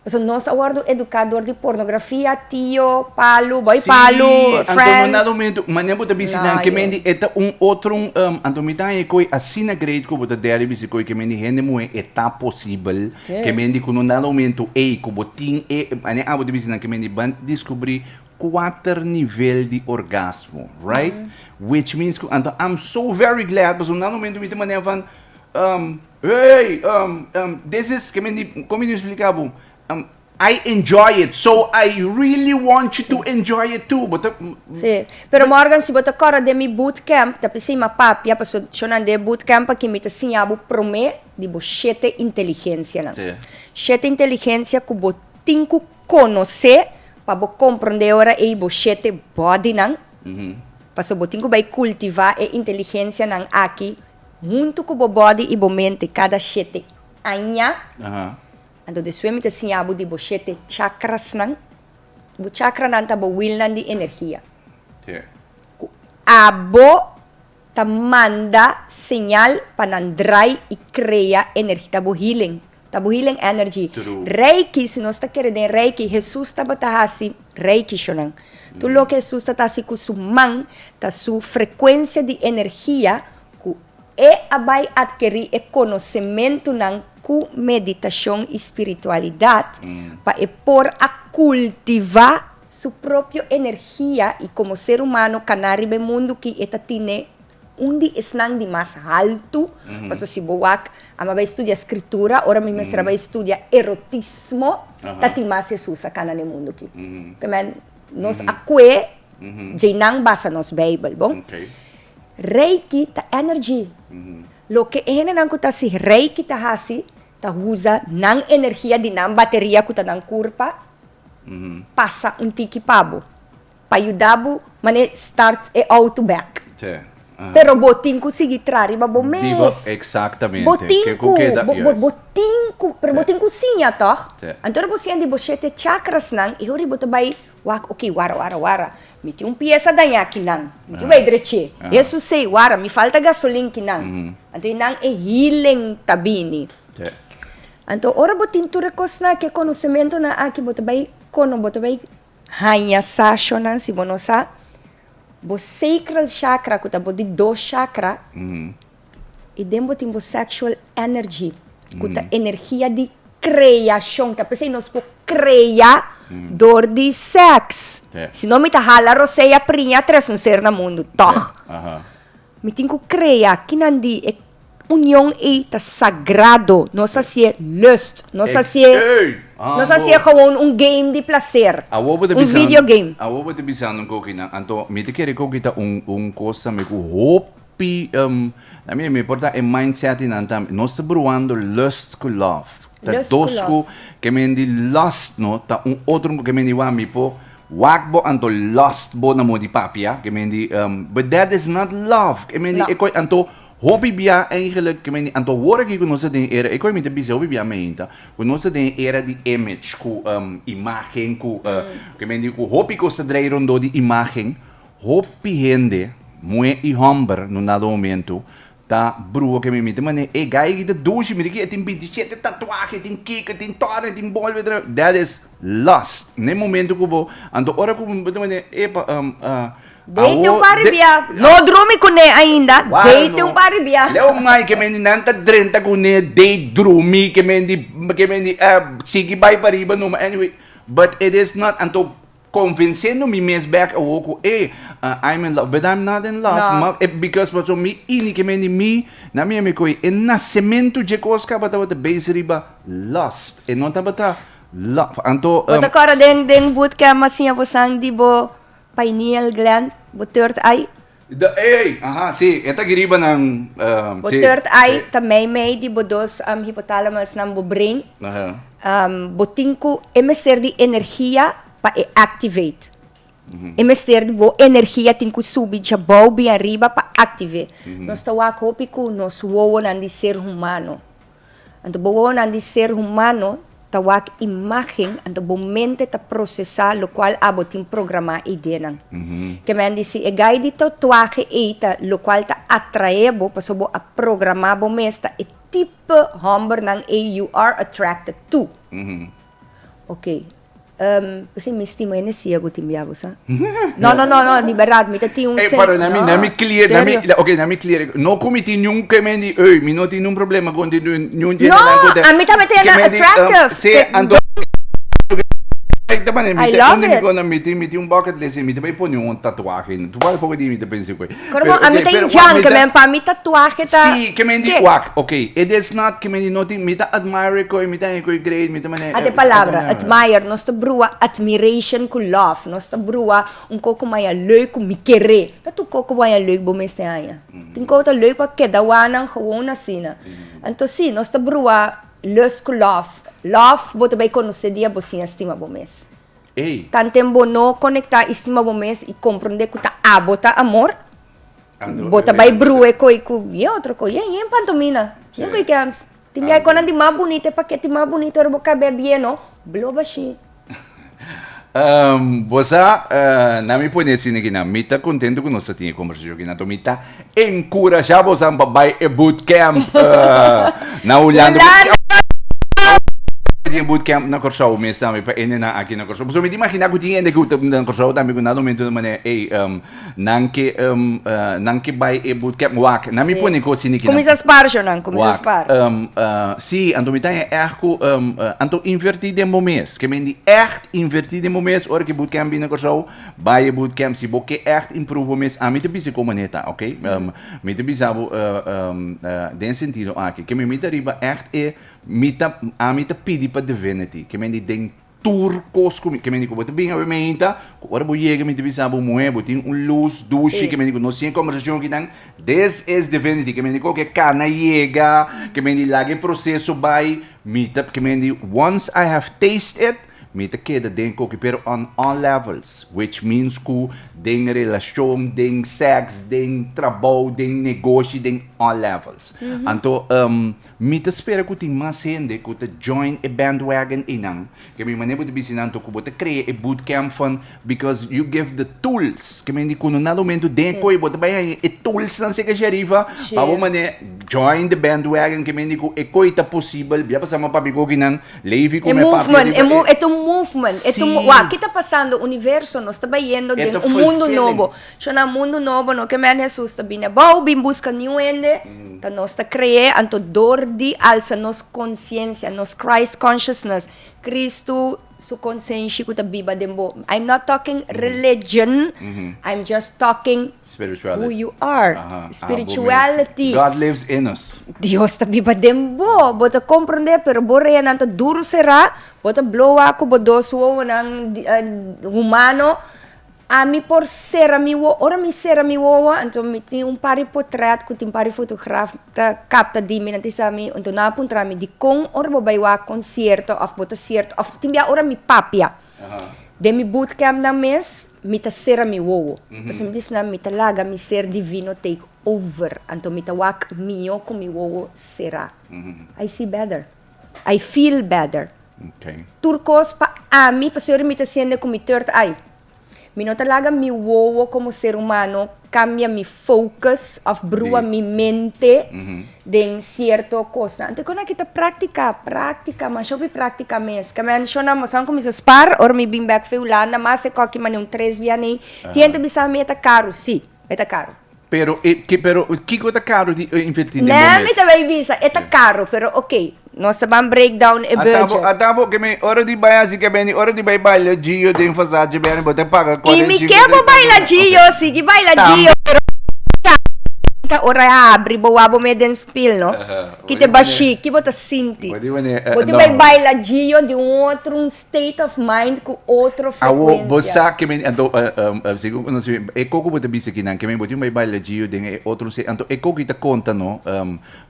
Pasobra nos a wordo educa door di pornografia, tio, palu, boy palu, Sí, anto no friends. na momento, manera bo ta bisa No, nan, ke yo. mendi e ta un otro, um, anto mi ta haña e koe asina great ku bo ta deri bisa koe ke mendi hende muhé e ta posibel, Sí. ke mendi ku no na momento ei ku bo tin e, manera abo ta bisa nan ke mendi ban diskubrí kuater nivel di orgasmo, right? Which means ku anto I'm so very glad pasobra na momento mi ta manera van, Um, hey, um, um, this is, ke men di, kon mi di explica bo? Um, I enjoy it, so I really want you to enjoy it too. Bo ta, Sí. Pero Morgan, si bo ta kòrda den mi bootcamp, ta p'esei mi a papia, pasobra shonnan den e bootcamp aki mi ta siña bo promé di bo shete inteligensianan. Sí. Shete inteligensia ku bo tin ku konosé pa bo komprondé ora ei bo shete bodynan, pasobra bo tin ku bai kultivá e inteligensianan aki Huntu ku bo body i bo mente kada shete aña. Anto despues mi ta siña bo di bo shete chakrasnan. Bo chakranan ta bo wielnan di energia. Ku abo ta manda señal pa nan drai i krea energia. Ta bo healing. Ta bo healing energy. Reiki, si nos ta kere den reiki, Hesus tabata hasi reiki shonan. Tur loke Hesus ta ta hasi ku su man ta su frekuensia di energia ku e a bai atkerí e konosementunan ku meditashon i spiritualidat pa e por a kultivá su propio energia i komo ser humano kaná riba e mundu ki e ta tine un di esnan di mas haltu, pasobra si bo wak ama bai studia skritura, ora mi mester a bai studia erotismo, ta tin mas Hesus a kana na e mundu aki. Te men, nos a kue djeinan basa nos Beibel, bon? Reiki ta energy. Loke e hendenan ku ta hasi reiki ta hasi, ta usa nan energia di nan bateria ku ta nan kurpa, pasa un tiki pa bo. Pa yuda bo mane start e auto bek. Pero bo tin ku sigui tra riba bo mes. Di bo, exactamente. Bo tin Ke ku, ku keda, bo, bo, yes. bo tin ku, pero bo tin ku siña tòg? Sí. Anto ora bo siña di bo shete chakrasnan, e ora bo ta bai wak, oké, wara, wara, wara, mi tin un piesa dañá kinan, mi tin bai drech'é. Hesus sei, wara, mi falta gasolin kinan. Anto einan e healing ta bini. Sí. Anto ora bo tin tur e kosnan aki, e konosementunan aki, bo ta bai kono, bo ta bai Haña sa shonnan si bo no sa bo sacral chakra ku ta bo di dos chakra i den bo tin bo sexual energy ku ta energia di kreashon ta p'esei nos por krea dor di sèks si no mi ta hala rosea priña tres un ser na mundu tòg mi tin ku krea kinan di e Union ei ta sagrado, nos hasié lust, nos hasié, nos hasié gewoon un game di placer, un video game. Awor bo ta bisando un koki nan, anto mi ta kere koki ta un un kos tambe ku hopi, na mi mi por ta e mindset di nan tambe, nos ta bruando lust ku love, ta dos ku ke men di lust no ta un otro ke men di wak mi por wak bo anto lust bo na modi papia, ke men di but that is not love, ke men di e koi anto Hopi bia eigenlijk, ke men di, anto awor aki ku nos ta den era, e koi mi ta bisa hopi bia meinta, ku nos ta den era di image, ku imagen, ku ke men di ku hopi kos ta drei rondó di imagen, hopi hende, muhé i hòmber na un dado momento, ta brua ke men mi ta manera, e gai aki ta dushi, mira aki e tin bintishete tatuahe, e tin kiko, e tin tòrna, e tin bolbe, that is lust, na e momento ku bo, anto ora ku bo ta manera, epa. Deite un par bia. No drumi kuné ainda. Deite un par bia. Leo mai ke mendi nan ta drenta kuné dei drumi ke mendi ke mendi sigui bai pariba numa anyway but it is not anto convenciendo mi mes bek awo ku ey I'm in love but I'm not in love No. ma because pasobra mi ini ke mendi mi na mi ami koe e nasementu dje kos kaba tabata base riba lust e no tabata love anto Bo ta kòrda den den bootcamp a siña bosan di bo Pineal gland, bo third eye. De, ey, aha, si, e ta giriba nan, um, Bo si. third eye ta mei mei di bo dos um, hypothalamus nan bo brain. Aha. Um, bo tin ku e mester di energia pa e activate. E mester di bo energia tin ku subi djabou bin ariba pa active. Nos ta wak hopi ku nos wowonan di ser humano. Anto bo wowonan di ser humano ta wak imágen, anto bo mente ta prosesá lokual abo tin programá ideanan. Ke men di si e gai di tatuahe ei ta lokual ta atraé bo pasobra bo a programá bo mes ta e tipo hòmbernan ei you are attracted to. Oké. P'esei mi stima hende ciego tin bia bo sa. No, no, no, no, di berdad, mi ta tin un Ey, pero na mi, na mi clear, na mi, ok, na mi clear. No ku mi tin niun ke men di, ey, mi no tin niun problema kon di niun No, a mi tambe ta ke men di, attractive. Si, anto, ta mane, mi I ta, love unda mi it. kona, mi tin, mi tin un bucket list, mi ta bai pone un tatuahe. Toevallig poko di mi ta pensa ku. Pero bo, a mi ta injan, ke men pa mi tatuahe ta. Si, ke men di wak, ok, it is not ke men di no tin, mi ta admire koe, mi ta haña koe great, mi ta mane. Ate palabra, admire, nos ta brua admiration ku love, nos ta brua un koko maya leuk ku mi kere. Ta tur koko maya leuk bo mester haña. Tin koko ta leuk pa keda wak nan gewoon asina. Anto si, nos ta brua lust ku love. Love bo ta bai konosé dia bo siña stima bo mes. Ey. Tanten bo no conecta y stima bo mes y comprende cu ta abo ta amor, bo ta bay brue coy cu ye otro coy, ye yen pantomina, yen coy kens. Tin bia conan di mas bunito, e pakete mas bunito ora bo cabe bieno, blo bashi. Bo sa, na mi pone asina aki nan, mi ta contento cu nos ta tin e conversacion aki nan, mi ta encurasha bosan pa bay e bootcamp na Hulanda. Hulanda! Tin e bootcamp na Kòrsou mes tambe pa hendenan aki na Kòrsou. Pasobra mi ta imaginá ku tin hende ku ta na Kòrsou tambe ku na momento ta manera ey nan ke nan ke bai e bootcamp. Wak, nan mi pone kos asina aki nan. Kuminsá spar shownan, kuminsá spar. Wak, si, anto mi ta haña ègt ku anto invertí den bo mes. Ke men di ègt invertí den bo mes ora ku e bootcamp bini na Kòrsou. Bai e bootcamp si bo ke ègt improve bo mes. Ami ta bisa kon manera ta, ok? Mi ta bisa bo den e sentido aki, ke mi ta riba ègt e mi ta ami ta pidi pa divinity, ke men di den tur kos ku mi, ke men di ku bo ta bin awe meinta, ku ora bo yega mi ta bisa bo muhé bo tin un lus dushi, ke men di ku nos tin e kombersashon akinan, this is divinity, ke men di koke kana yega, ke men di laga e proseso bai, mi ta ke men di once I have taste it, Mi ta keda den koki pero on all levels, which means ku den relashon, den sèks, den trabou, den negoshi, den all levels. Anto mi ta spera ku tin mas hende ku ta join e bandwagon einan. Ke mi manera bo ta bisa nan anto ku bo ta krea e bootcamp van because you give the tools. Ke men di ku no na momento den e koe bo ta bai haña e toolsnan seka sherifa pa bo manera join the bandwagon ke men di ku e koe ta posibel. Bia pasa ma papia kokinan. Levi E ku me papia movement, riba e mo, e. e ta un movement, e ta un, Sí. wak, ki ta pasando? Universo, nos ta bayendo E den ta un mundu fulfilling. nobo. Shona, mundu nobo no ke men Hesus ta bini abou, bin buska niun hende, ta nos ta kre'é, anto dor di alsa nos konsiensia, nos Christ consciousness, Kristu su konsenshi ku ta biba den bo. I'm not talking religion, I'm just talking who Spirituality. you are. Aha, abo mes. Spirituality. God lives in us. Dios ta biba den bo, bo ta komprondé, pero bo reanan ta duru será, bo ta bloa ku bo dos wowonan humano. Ami por sera mi wowo, ora mi sera mi wowo, anto mi tin un par di potret ku tin par di fotograf ta kapta di mi, nan ta bisa mi, anto nan a puntra mi dikon ora bo bai wak konsierto òf bo ta sierto òf tin bia ora mi papia. Den mi bootcampnan mes mi ta sera mi wowo, pasobra mi ta bisa nan mi ta laga mi ser divino take over, anto mi ta wak mihó ku mi wowo será. I see better. I feel better. Tur kos pa ami, pasobra mi ta siente ku mi third eye. Mi no ta laga mi wowo komo ser humano kambia mi focus òf brua mi mente den sierto kosnan. Anto kon aki ta práktika, práktika, masha hopi práktika mes. Ke menshona nos a kuminsá spar ora mi bin bèk for Hulanda, mas e kòki mane un tres bia nei. Tin hende ta bisa mi e ta karu, si. E ta caro. Pero e ki pero kiko ta caro di inverti den bo Nee, mes? mi ta bay bisa, e ta caro, pero ok, nos ta ban break down e budget. Atabo, atabo ke mi ora di bay hasi ke beni, ora di bay baila Gio den Versace beni, bo ta paga I mi 45 ke bo baila Ok. Gio, sigui baila Tambe. Gio, pero. Ta ora e habri bo wak bo me den spil no. Ki te bashí, ki bo ta sinti. Bo tin bai baila Gio di un otro un state of mind ku otro Awo, bo frekuensia. sa ke men, anto, segun ku nos, e koko bo ta bisa kinan, ke men bo tin bai baila Gio den e otro state, anto e koko ta konta no,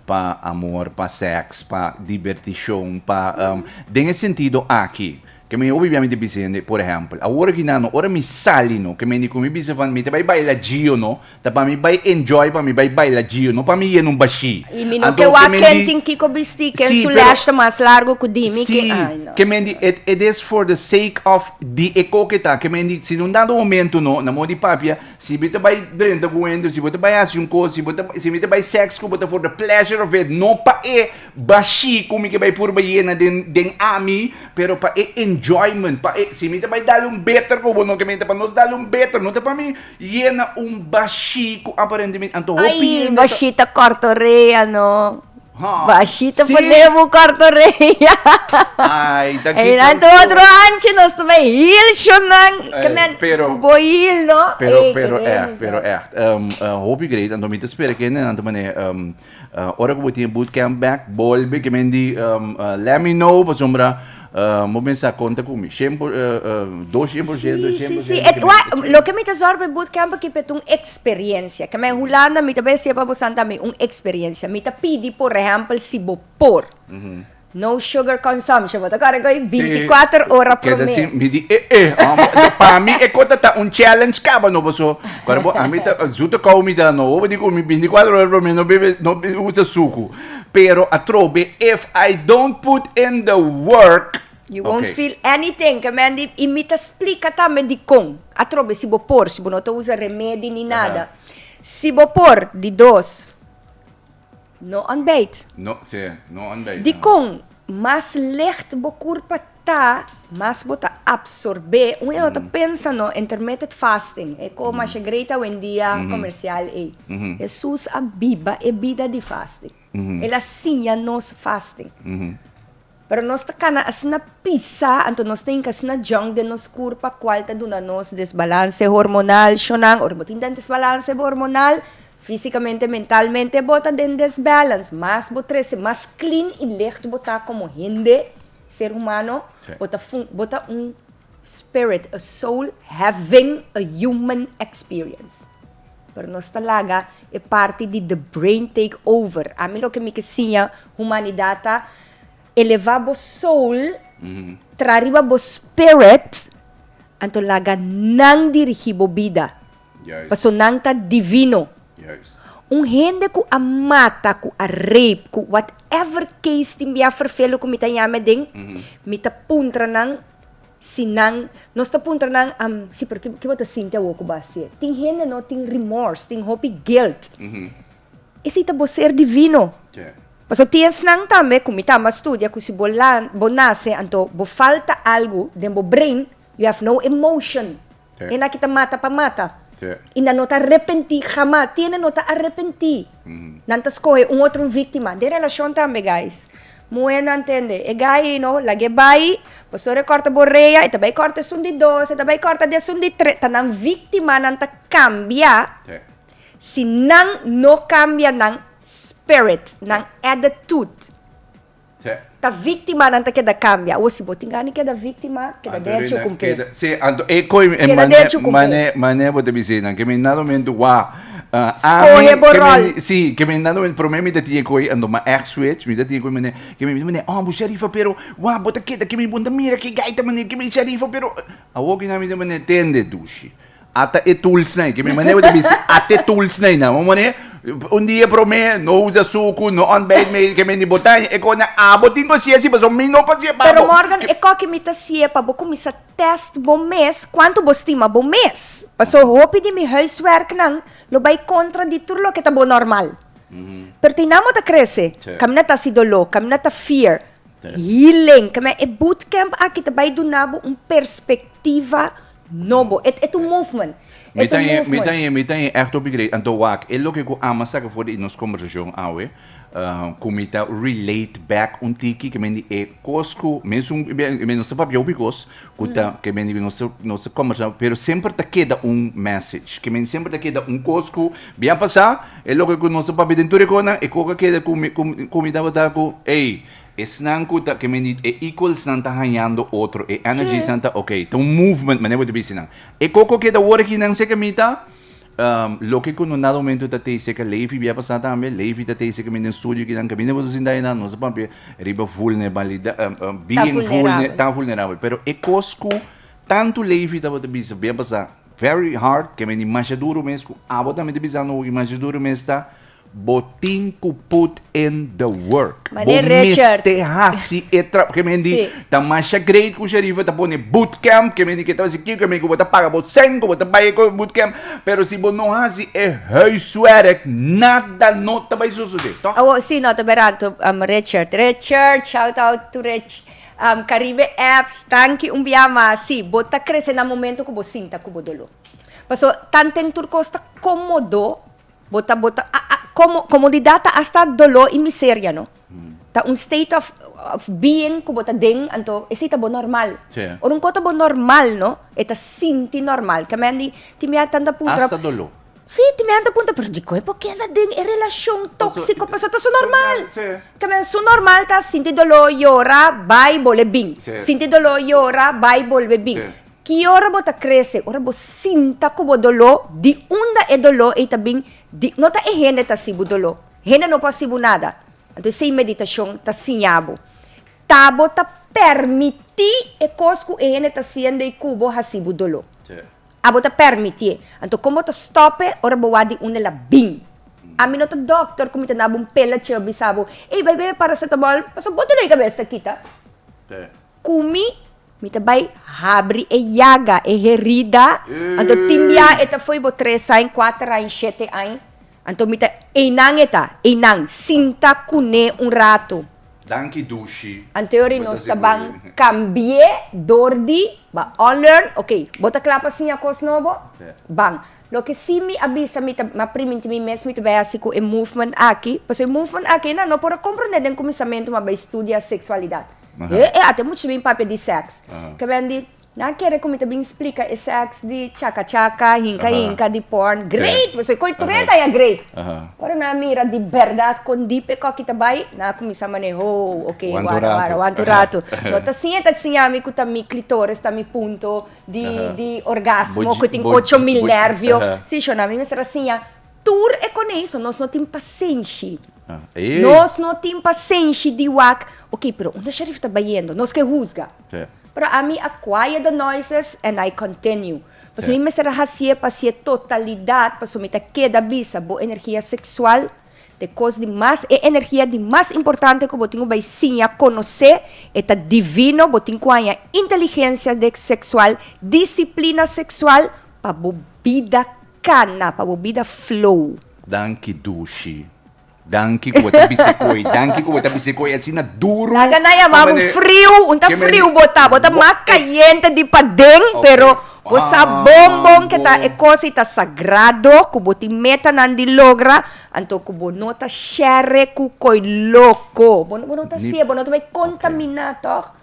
pa amor, pa sèks, pa dibertishon, pa, den e sentido aki, Ke mi hopi bia mi ta bisa hende, por ehèmpel, awor aki nan no, ora mi sali no, ke mi di ku mi bisa van mi ta bai baila Gio no, ta pa mi bai enjoy, pa mi bai baila Gio, no pa mi yena un bashí. I mi no Anto ke ke wak mi ken di, tin kiko bistí, ken sí, su pero, lèsh ta mas largu ku di mi, sí, ken, ai no. ke mi di, it, it is for the sake of di e koke ta, ke mi di, si un dado momento no, na modo di papia, si mi ta bai drenta ku hende, si bo ta bai hasi un kos, si bo ta, si mi ta bai sèks ku bo ta for the pleasure of it, no pa e Bashí ku mi ke bai purba yena den den ami, pero pa e enjoyment, pa e, si mi ta bai dal un beter ku bo no ke menta pa nos dal un beter, no ta pa mi yena un bashí ku aparentemente anto hopi Ai, hende ta. bashí ta kòrta orea no. Ha, Bashí ta sí. pone bo kòrta orea. Ai, ta Ei nan kiko ta otro hanchi nos ta bai hil shonnan, ke Ei, men pero, ku bo hil no. pero, Ei, pero kere ègt, mi pero sa. ègt. Hopi great, anto mi ta spera ke hendenan ta mane Ora ku bo tin e bootcamp bek, bolbe ke men di let me know pasobra bo mester a konta ku mi. Shen por dos shen por shento, Sí, shen sí, por sí. shento Et, ke men wa, loke mi ta zorg pa e bootcamp aki pa e ta un experiencia. Ke men Hulanda mi ta bay hasié pa bosan tambe un experiencia. Mi ta pidi por ehempel si bo por. No sugar consumption, bo ta kòrda ku ei Sí, 24 ora keda promé. sin, mi di eh eh, amo, pa mi e kota ta un challenge kaba no paso, kòrda bo ami ta zoete kou mi ta no, bo di ku mi 24 ora promé no bebe no usa suku, pero atrobe if I don't put in the work, You won't okay. feel anything, ke men di, i mi ta splika tambe dikon, atrobe si bo por, si bo no ta usa remedi ni nada, si bo por, di dos, No ontbijt. No, sí, no ontbijt. Dikon? Mas licht bo kurpa ta, mas bo ta absorbé. Un hende no ta pensa no, intermittent fasting, e ko masha great awendia komersial ei. Hesus a biba e bida di fasting. El a siña nos fasting. Pero nos ta kana asina pisa, anto nos ta hinka asina junk den nos kurpa kual ta duna nos desbalanse hormonal, shonan, ora bo tin den desbalanse hormonal, físikamente, mentalmente bo ta den desbalance, mas bo trese, mas clean i licht bo ta komo hende, ser humano, bo ta fun, bo ta un spirit, a soul having a human experience. Pero nos ta laga e parti di the brain take over. Ami loke mi ke siña humanidat ta eleva bo soul, tra riba bo spirit, anto laga nan dirigi bo bida. Paso nan ta divino. Un hende ku a mata, ku a rape, ku whatever case tin bia ferfelu ku mi ta yama den, mi ta puntra nan, Si nan, nos ta puntra nan, am, si, pero ki, ki bo ta sinti awor ku bo a hasié? Tin hende no tin remorse, tin hopi guilt. Esei ta bo ser divino. Pasobra tin esnan tambe ku mi tamba studia ku si bo lan, bo nase anto bo falta algu den bo brain, you have no emotion. Hende aki ta mata pa mata. I nan no ta arepentí hamas. Tin hende no ta arepentí. Nan ta skohe un otro víktima. Den relashon tambe, guys. Muhénan tende, e guy ei no, lag'é bai, pasobra e kòrta bo rea, e ta bai kòrta esun di dos, e ta bai kòrta di esun di tres. Ta nan víktimanan ta kambia si nan no kambia nan spirit, nan attitude. Ta víktimanan ta keda kambia. Awor si bo tin gana di keda víktima, keda derecho kump'é. Sí, anto e koi e Keda mane derecho kump'é. mane mane bo ta bisa einan ke mi nado momento wa Skohe ami bo ke ròl. mi sí ke mi nado momento promé mi ta tin e koi anto mi a ègt switch mi ta tin e koi mane ke mi mane oh bo sherifa pero wa bo ta keda ke mi bo ta mira ke gaita mane ke mi sherifa pero awor ki nan mi ta mane tende dushi Ata e toolsnan, ke mi manera bo ta bisa, ata e toolsnan nan. Un manera, un dia promé, no usa suku, no ontbijt mee, ke men di bo ta, e kos nan, abo tin ku hasié así, pasobra mi no por hasié pa Pero bo. Morgan, e kos ke mi ta hasié pa bo kuminsá tèst bo mes, kuantu bo stima bo mes. Pasobra hopi di mi huiswerknan lo bai kontra di tur loke ta bo normal. Pero tin nan bo ta krese, kaminda ta hasi doló, kaminda ta fear, healing, kaminda e bootcamp aki ta bai duna bo un perspektiva Nobo. E e ta un movement. E Mi ta ta un mi movement. ta mi ta echt hopi great. Anto wak, e loke ku ama saka for di nos kombersashon awe. Ku mi ta relate back un tiki ke men di e kos ku mesun men no sa papia hopi kos ku ta ke men di nos nos ta kombersá pero semper ta keda un message ke men semper ta keda un kos ku bia pasá e loke ku nos a papia den tur e kosnan e kos a keda ku mi ku mi tabata ku ey esnan ku ta ke men di e equalsnan ta hañando otro e energiesnan ta okay ta un movement manera bo ta bisa nan e kos ku a keda awor aki nan seka mi ta Loke ku no nada momento ta tei seka Levi bia pasá tambe, Levi ta tei seka mi den studio kinan kaminda bo ta sinta einan, nos a papia riba vulnerabilidat, being vulnerabel, ta vulnerabel, pero e kos ku tantu Levi tabata bisa bia pasá very hard, ke meni masha duru mes, ku abo tambe ta bisa no masha duru mes ta, Bo tin ku put in the work. Bo mester hasi e trabou. Ke men di, ta masha great ku Sharifa ta pone bootcamp, ke men di ke ta hasi kiko, ke men di ku bo ta paga bo sèn, ku bo ta bai e bootcamp, pero si bo no hasi e huiswerk, nada no ta bai sosodé, tòg? Awor, si, no ta bèrdat, Richard. Richard, shout out to Rich. Caribe Apps, danki un bia mas. Si, bo ta krese na momento ku bo sinta ku bo doló. Paso, tanten tur kos ta kómodo, Bo ta, bo ta, a, a, como, comodidad ta hasta dolor y miseria, no? Ta un state of, of being cu bo ta den, anto esey ta bo normal. Sí. Ora un co ta bo normal, no? E ta sinti normal. Ke men di, tin bia tanta puntra. Hasta dolor. Sí, tin bia tanta puntra, pero dikon e por keda den e relacion toxico? Paso ta su normal. Sí. Ke men su normal ta sinti dolor, yora, bay, bolbe bin. Sí. Sinti dolor, yora, bay, bolbe bin. Sí. Ki ora bo ta krese? Ora bo sinta ku bo doló, di unda e doló ei ta bin? Di, no ta e hende ta hasi bo doló. Hende no por hasi bo nada. Anto esei meditashon ta siña bo. Ta bo ta permití e kos ku e hende ta hasiendo ei ku bo hasi bo doló. Abo ta permitié. Anto kon bo ta stòp e? Ora bo wak di unda el a bin. Ami no ta dòkter ku mi ta duna bo un pelache o bisa bo, Ei, bai bebe paracetamol, pasobra bo doló di kabes ta kita. Ku mi Mi ta bai habri e yaga, e herida. Anto tin bia e ta fo'i bo tres añ, kuater añ, shete añ. Anto mi ta, einan e ta, einan, sinta kuné un ratu. Danki dushi. Anto yori nos ta ban kambi'é dor di ba unlearn, ok, bo ta kla pa siña kos nobo? Ban. Loke si mi a bisa mi ta, mi a priminti mi mes mi ta bai hasi ku e movement aki, pasobra e movement aki nan no por a komprondé den kuminsamentu mi a bai studia seksualidat. E e ate mucha bin papia di sex. Ke ben di, nan kere ku mi ta bin splika e sex di chaka chaka, hinka hinka, di porn. Great! Pasobra e kulturel ta ya great. Ora nan a mira di bèrdat kon dip e koki ta bai, nan a kuminsá manera, ho, oke, wara wara, wanta un ratu. No ta siña e ta siña mi ku ta mi klitoris ta mi punto di di orgasmo, ku tin 8000 nervio. Si, shona, mi mester a siña tur e konei, so nos no tin pasenshi. Nos no tin pasenshi di wak, ok, pero unda Sharif ta bayendo? Nos ke huzga. Pero ami a quiet the noises and I continue. Pasobra mi mester a hacié pa hacié totalidad, pasobra mi ta keda bisa bo energia sexual ta e cos di mas, e energia di mas importante cu bo tin cu bay siña conoce, e ta divino, bo tin cu haña inteligencia de sexual, disciplina sexual pa bo bida cana, pa bo bida flow. Danki dushi. Danki ku bo ta bisa koi. Danki ku bo ta bisa koi asina duru. Laga nan yama bo friu. Un ta friu bo ta. Bo ta mas kayente di paden, pero bo sa bon bon ke ta e kos ei ta sagrado, ku bo tin metanan di logra, anto ku bo no ta share ku koi loko. Bo no ta hasié, bo no ta bai kontaminá tòg.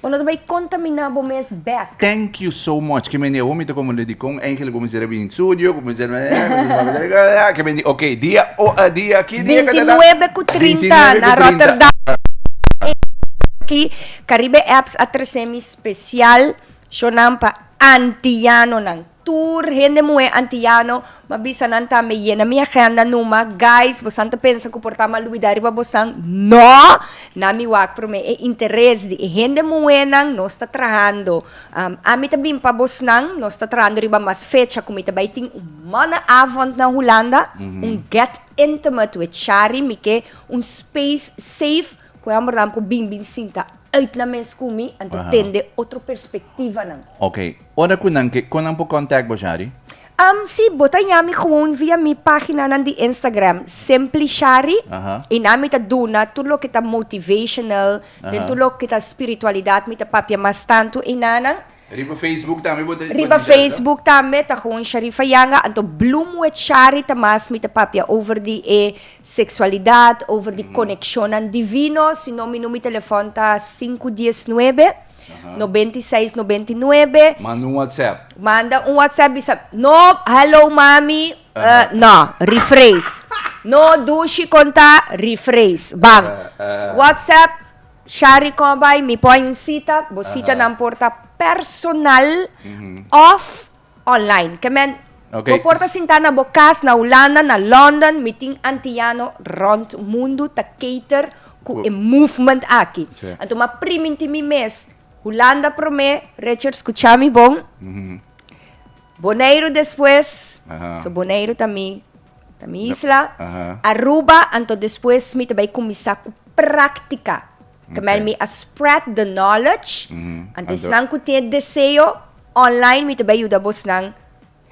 Bo no ta bai contamina bo mes bek. Thank you so much. Ke mende awor mi ta como di con eigenlijk bo mester a bini studio, bo mester ke mende ok dia o dia ki dia ka ta da? 29 ku 30 na Rotterdam. Aki Caribe Apps a trese mi special shownan pa Antianonan. Tur hende muhé antiano, m'a bisa nan tambe yena mi agenda numa, guys, bosan ta pensa ku por ta m'a lubidá riba bosan? No! Na mi wak promé e interes di e hende muhénan, nos ta trahando. Ami ta bin pa bosnan, nos ta trahando riba mas fecha ku mi ta bai tin un mannenavond na Hulanda, un get intimate with Shari, mi ke un space safe ku e hombernan por bin bin sinta uit nan mes ku mi, anto tende otro perspektivanan. Oké, Ora ku nan ke, kon nan por contact bo, Shari? Si, bo ta yami gewoon via mi paginanan di Instagram, Simply Shari, i nan mi ta duna tur loke ta motivational, den tur loke ta spiritualidad mi ta papia mas tantu einanan. Riba Facebook tambe bo ta. Riba Facebook tambe ta gewoon Sharifa Janga. Anto Bloom with Shari ta mas mi ta papia over di e sexualidad, over di conexionnan divino. Si no mi numero di telefon ta sinku diesnuebe, 96 99. Manda un WhatsApp. Manda un WhatsApp bisa, no, hello mami, no, rephrase. No dushi konta, rephrase. Bam. WhatsApp, Shari kon bai, mi por hay un cita, bo citanan por ta personal of online. Ke men, bo por ta sinta na bo cas na Hulanda, na London, mi tin antiano rond mundu ta cater ku e movement aki. Anto m'a priminti mi mes, Hulanda prome, Richard scucha mi bon, Boneiru despues, so Boneiru ta mi ta mi isla, Aruba, anto despues mi ta bai kuminsá ku práktika. Terwijl mi a spread the knowledge, anto esnan ku tin e deseo, online mi ta bai yuda bosnan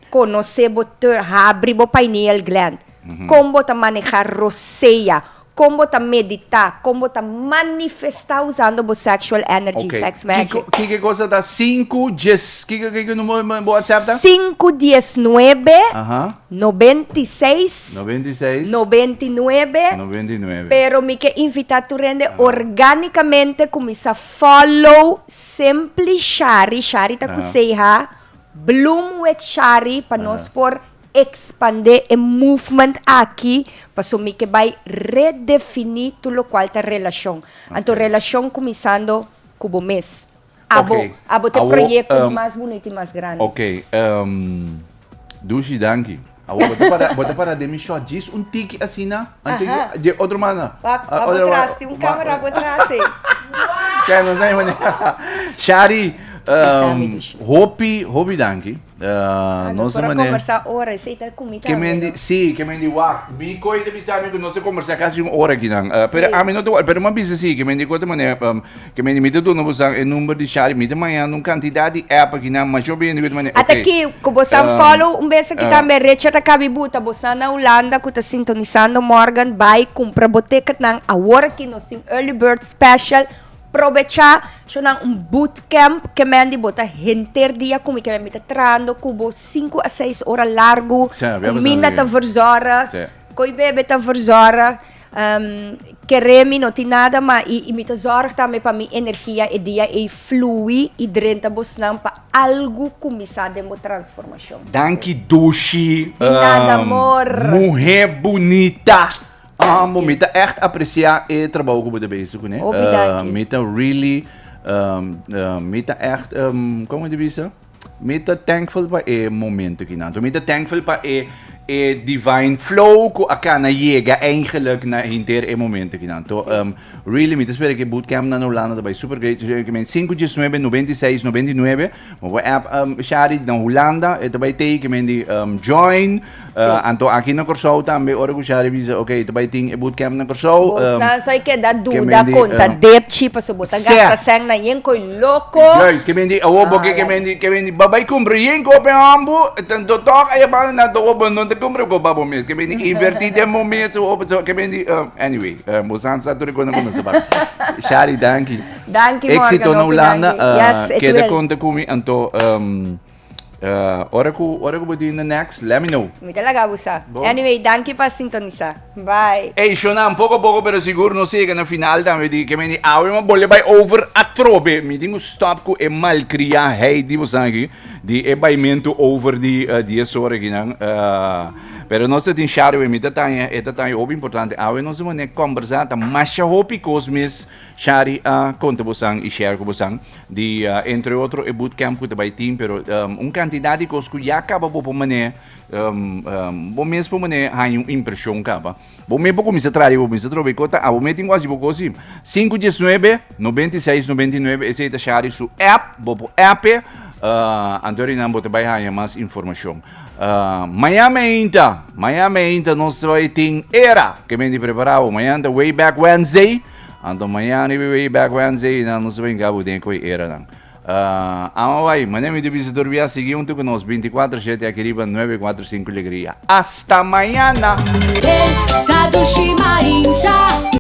konosé bo te habri bo pineal gland, kon bo ta manehá rosea, kon bo ta meditá, kon bo ta manifestá usando bo sexual energy, sex magic. Kiko kiko cosa ta sinku djes kiko kiko numero bo WhatsApp ta? Sinku diesnuebe, 96, 96, 99, 99. Pero mi ke invitá tur hende orgánikamente kuminsá follow Simply Shari, Shari ta ku CH, Bloom with Shari pa nos por Expande e movement aki paso mi ke bai redefini tur locual ta relacion. Anto relacion cuminsando cu bo mes. Abo, abo ta e proyecto di mas bunito y mas grandi. Ok, Dushi danki. Awor bo ta para, bo ta para den mi shot djis un tiki asina, anto dje otro mana. Wak, wak bo tras, tin un camera bo tras ey. Cha, no sa manera. Shari, hopi, hopi danki. Ah, nos por a conversa ora, esey ta cu mi tambe, no? Si, ke men di wak, mi koe ta bisa mi ku nos a conversa casi un ora akinan. Pero ami no ta wak, pero mi a bisa si, ke men di kote manera, ke men di mi ta duna bosan e number di Shari, mi ta mañando un cantidad di app akinan, masha hopi hende ku ta manera, Ata aki, ku bosan follow un bes aki tambe, Richard a kabi buta, bosan na Hulanda ku ta sintonisando Morgan, bai kumpra bo ticketnan, awor aki nos tin early bird special, Probecha shonan un bootcamp ke men di bo ta henter dia ku mi ke men mi ta trahando ku bo sinku a seis ora largu kuminda ta verzorg koi bebe ta verzorg kere mi no tin nada ma i mi ta zorg tambe pa mi energia e dia ei flui i drenta bosnan pa algu kuminsá den bo transformashon. Danki dushi. Di nada amor. Muhe bunita. Ah, bo mi ta echt aprecia e trabou ku bo ta bezig kuné. Hopi danki. Mi ta really, mi ta echt, kon mi ta bisa? Mi ta thankful pa e momento kinan. Anto mi ta thankful pa e e divine flow ku a kana yega eigenlijk na hinter e momento kinan. Anto really mi ta spera ku e bootcamp nan na Hulanda ta bai super great. Sinku diesnuebe, 96, 99. Bo por app Shari na Hulanda, e ta bai tei ke men di join. Anto aki na Kòrsou tambe ora ku Shari bisa ok ta bai tin e bootcamp na Kòrsou. Bosnan so keda duda konta depchi paso bo ta gasta sèn na yen koi loko. Juist, ke men di awor bo ke men di ke men di bo bai kumpra yen kope ambu tanto tòg aya banda na to bo no ta kumpra ko pa bo mes ke men di inverti den bo mes ke men di anyway bosan sa tur e kos ku nos a papia. Shari danki. Danki Morgan, Éxito na hopi Hulanda. danki. Yes, it Keda will. konta ku mi anto ora ku ora ku bo tin the next, let me know. Mi ta laga bo sa. Bon. Anyway, danki pa sintonisa. Bye. Ey, Shonan, poko poko pero sigur nos yega na final tambe di ke meni awe ma bole bai over atrobe. Mi tin ku stop ku e malkriaheid di bosan aki, di e baimentu over di dies ora akinan. Pero nos ta tin Shari, mi ta taña, e ta taña hopi importante. Awe nos a mane kombersa ta masha hopi kos mes. Shari a konta bosan i share ku bosan di entre otro e bootcamp ku ta bai tin pero un kantidat di kos ku ya kaba bo por manera bo mes por manera haña un impreshon kaba. Bo mes por kuminsá traha riba bo mes ta trobe kos ta abo mes tin ku hasi bo kos si. Sinku diesnuebe, 96, 99 esei ta Shari su app bo por app e anto rinan bo ta bai haña mas informashon. Mañan meinta, mañan meinta nos ta bai tin era ke men di prepara bo mañan ta way back Wednesday. Anto mañana riba e way back Wednesday nan nos ta brinca bo den koe eranan. Ama bai, manera mi ta bisa tur bia sigui hunto ku nos 24 shete aki riba 945 Alegria. Hasta mañana! Esta dushi mainta.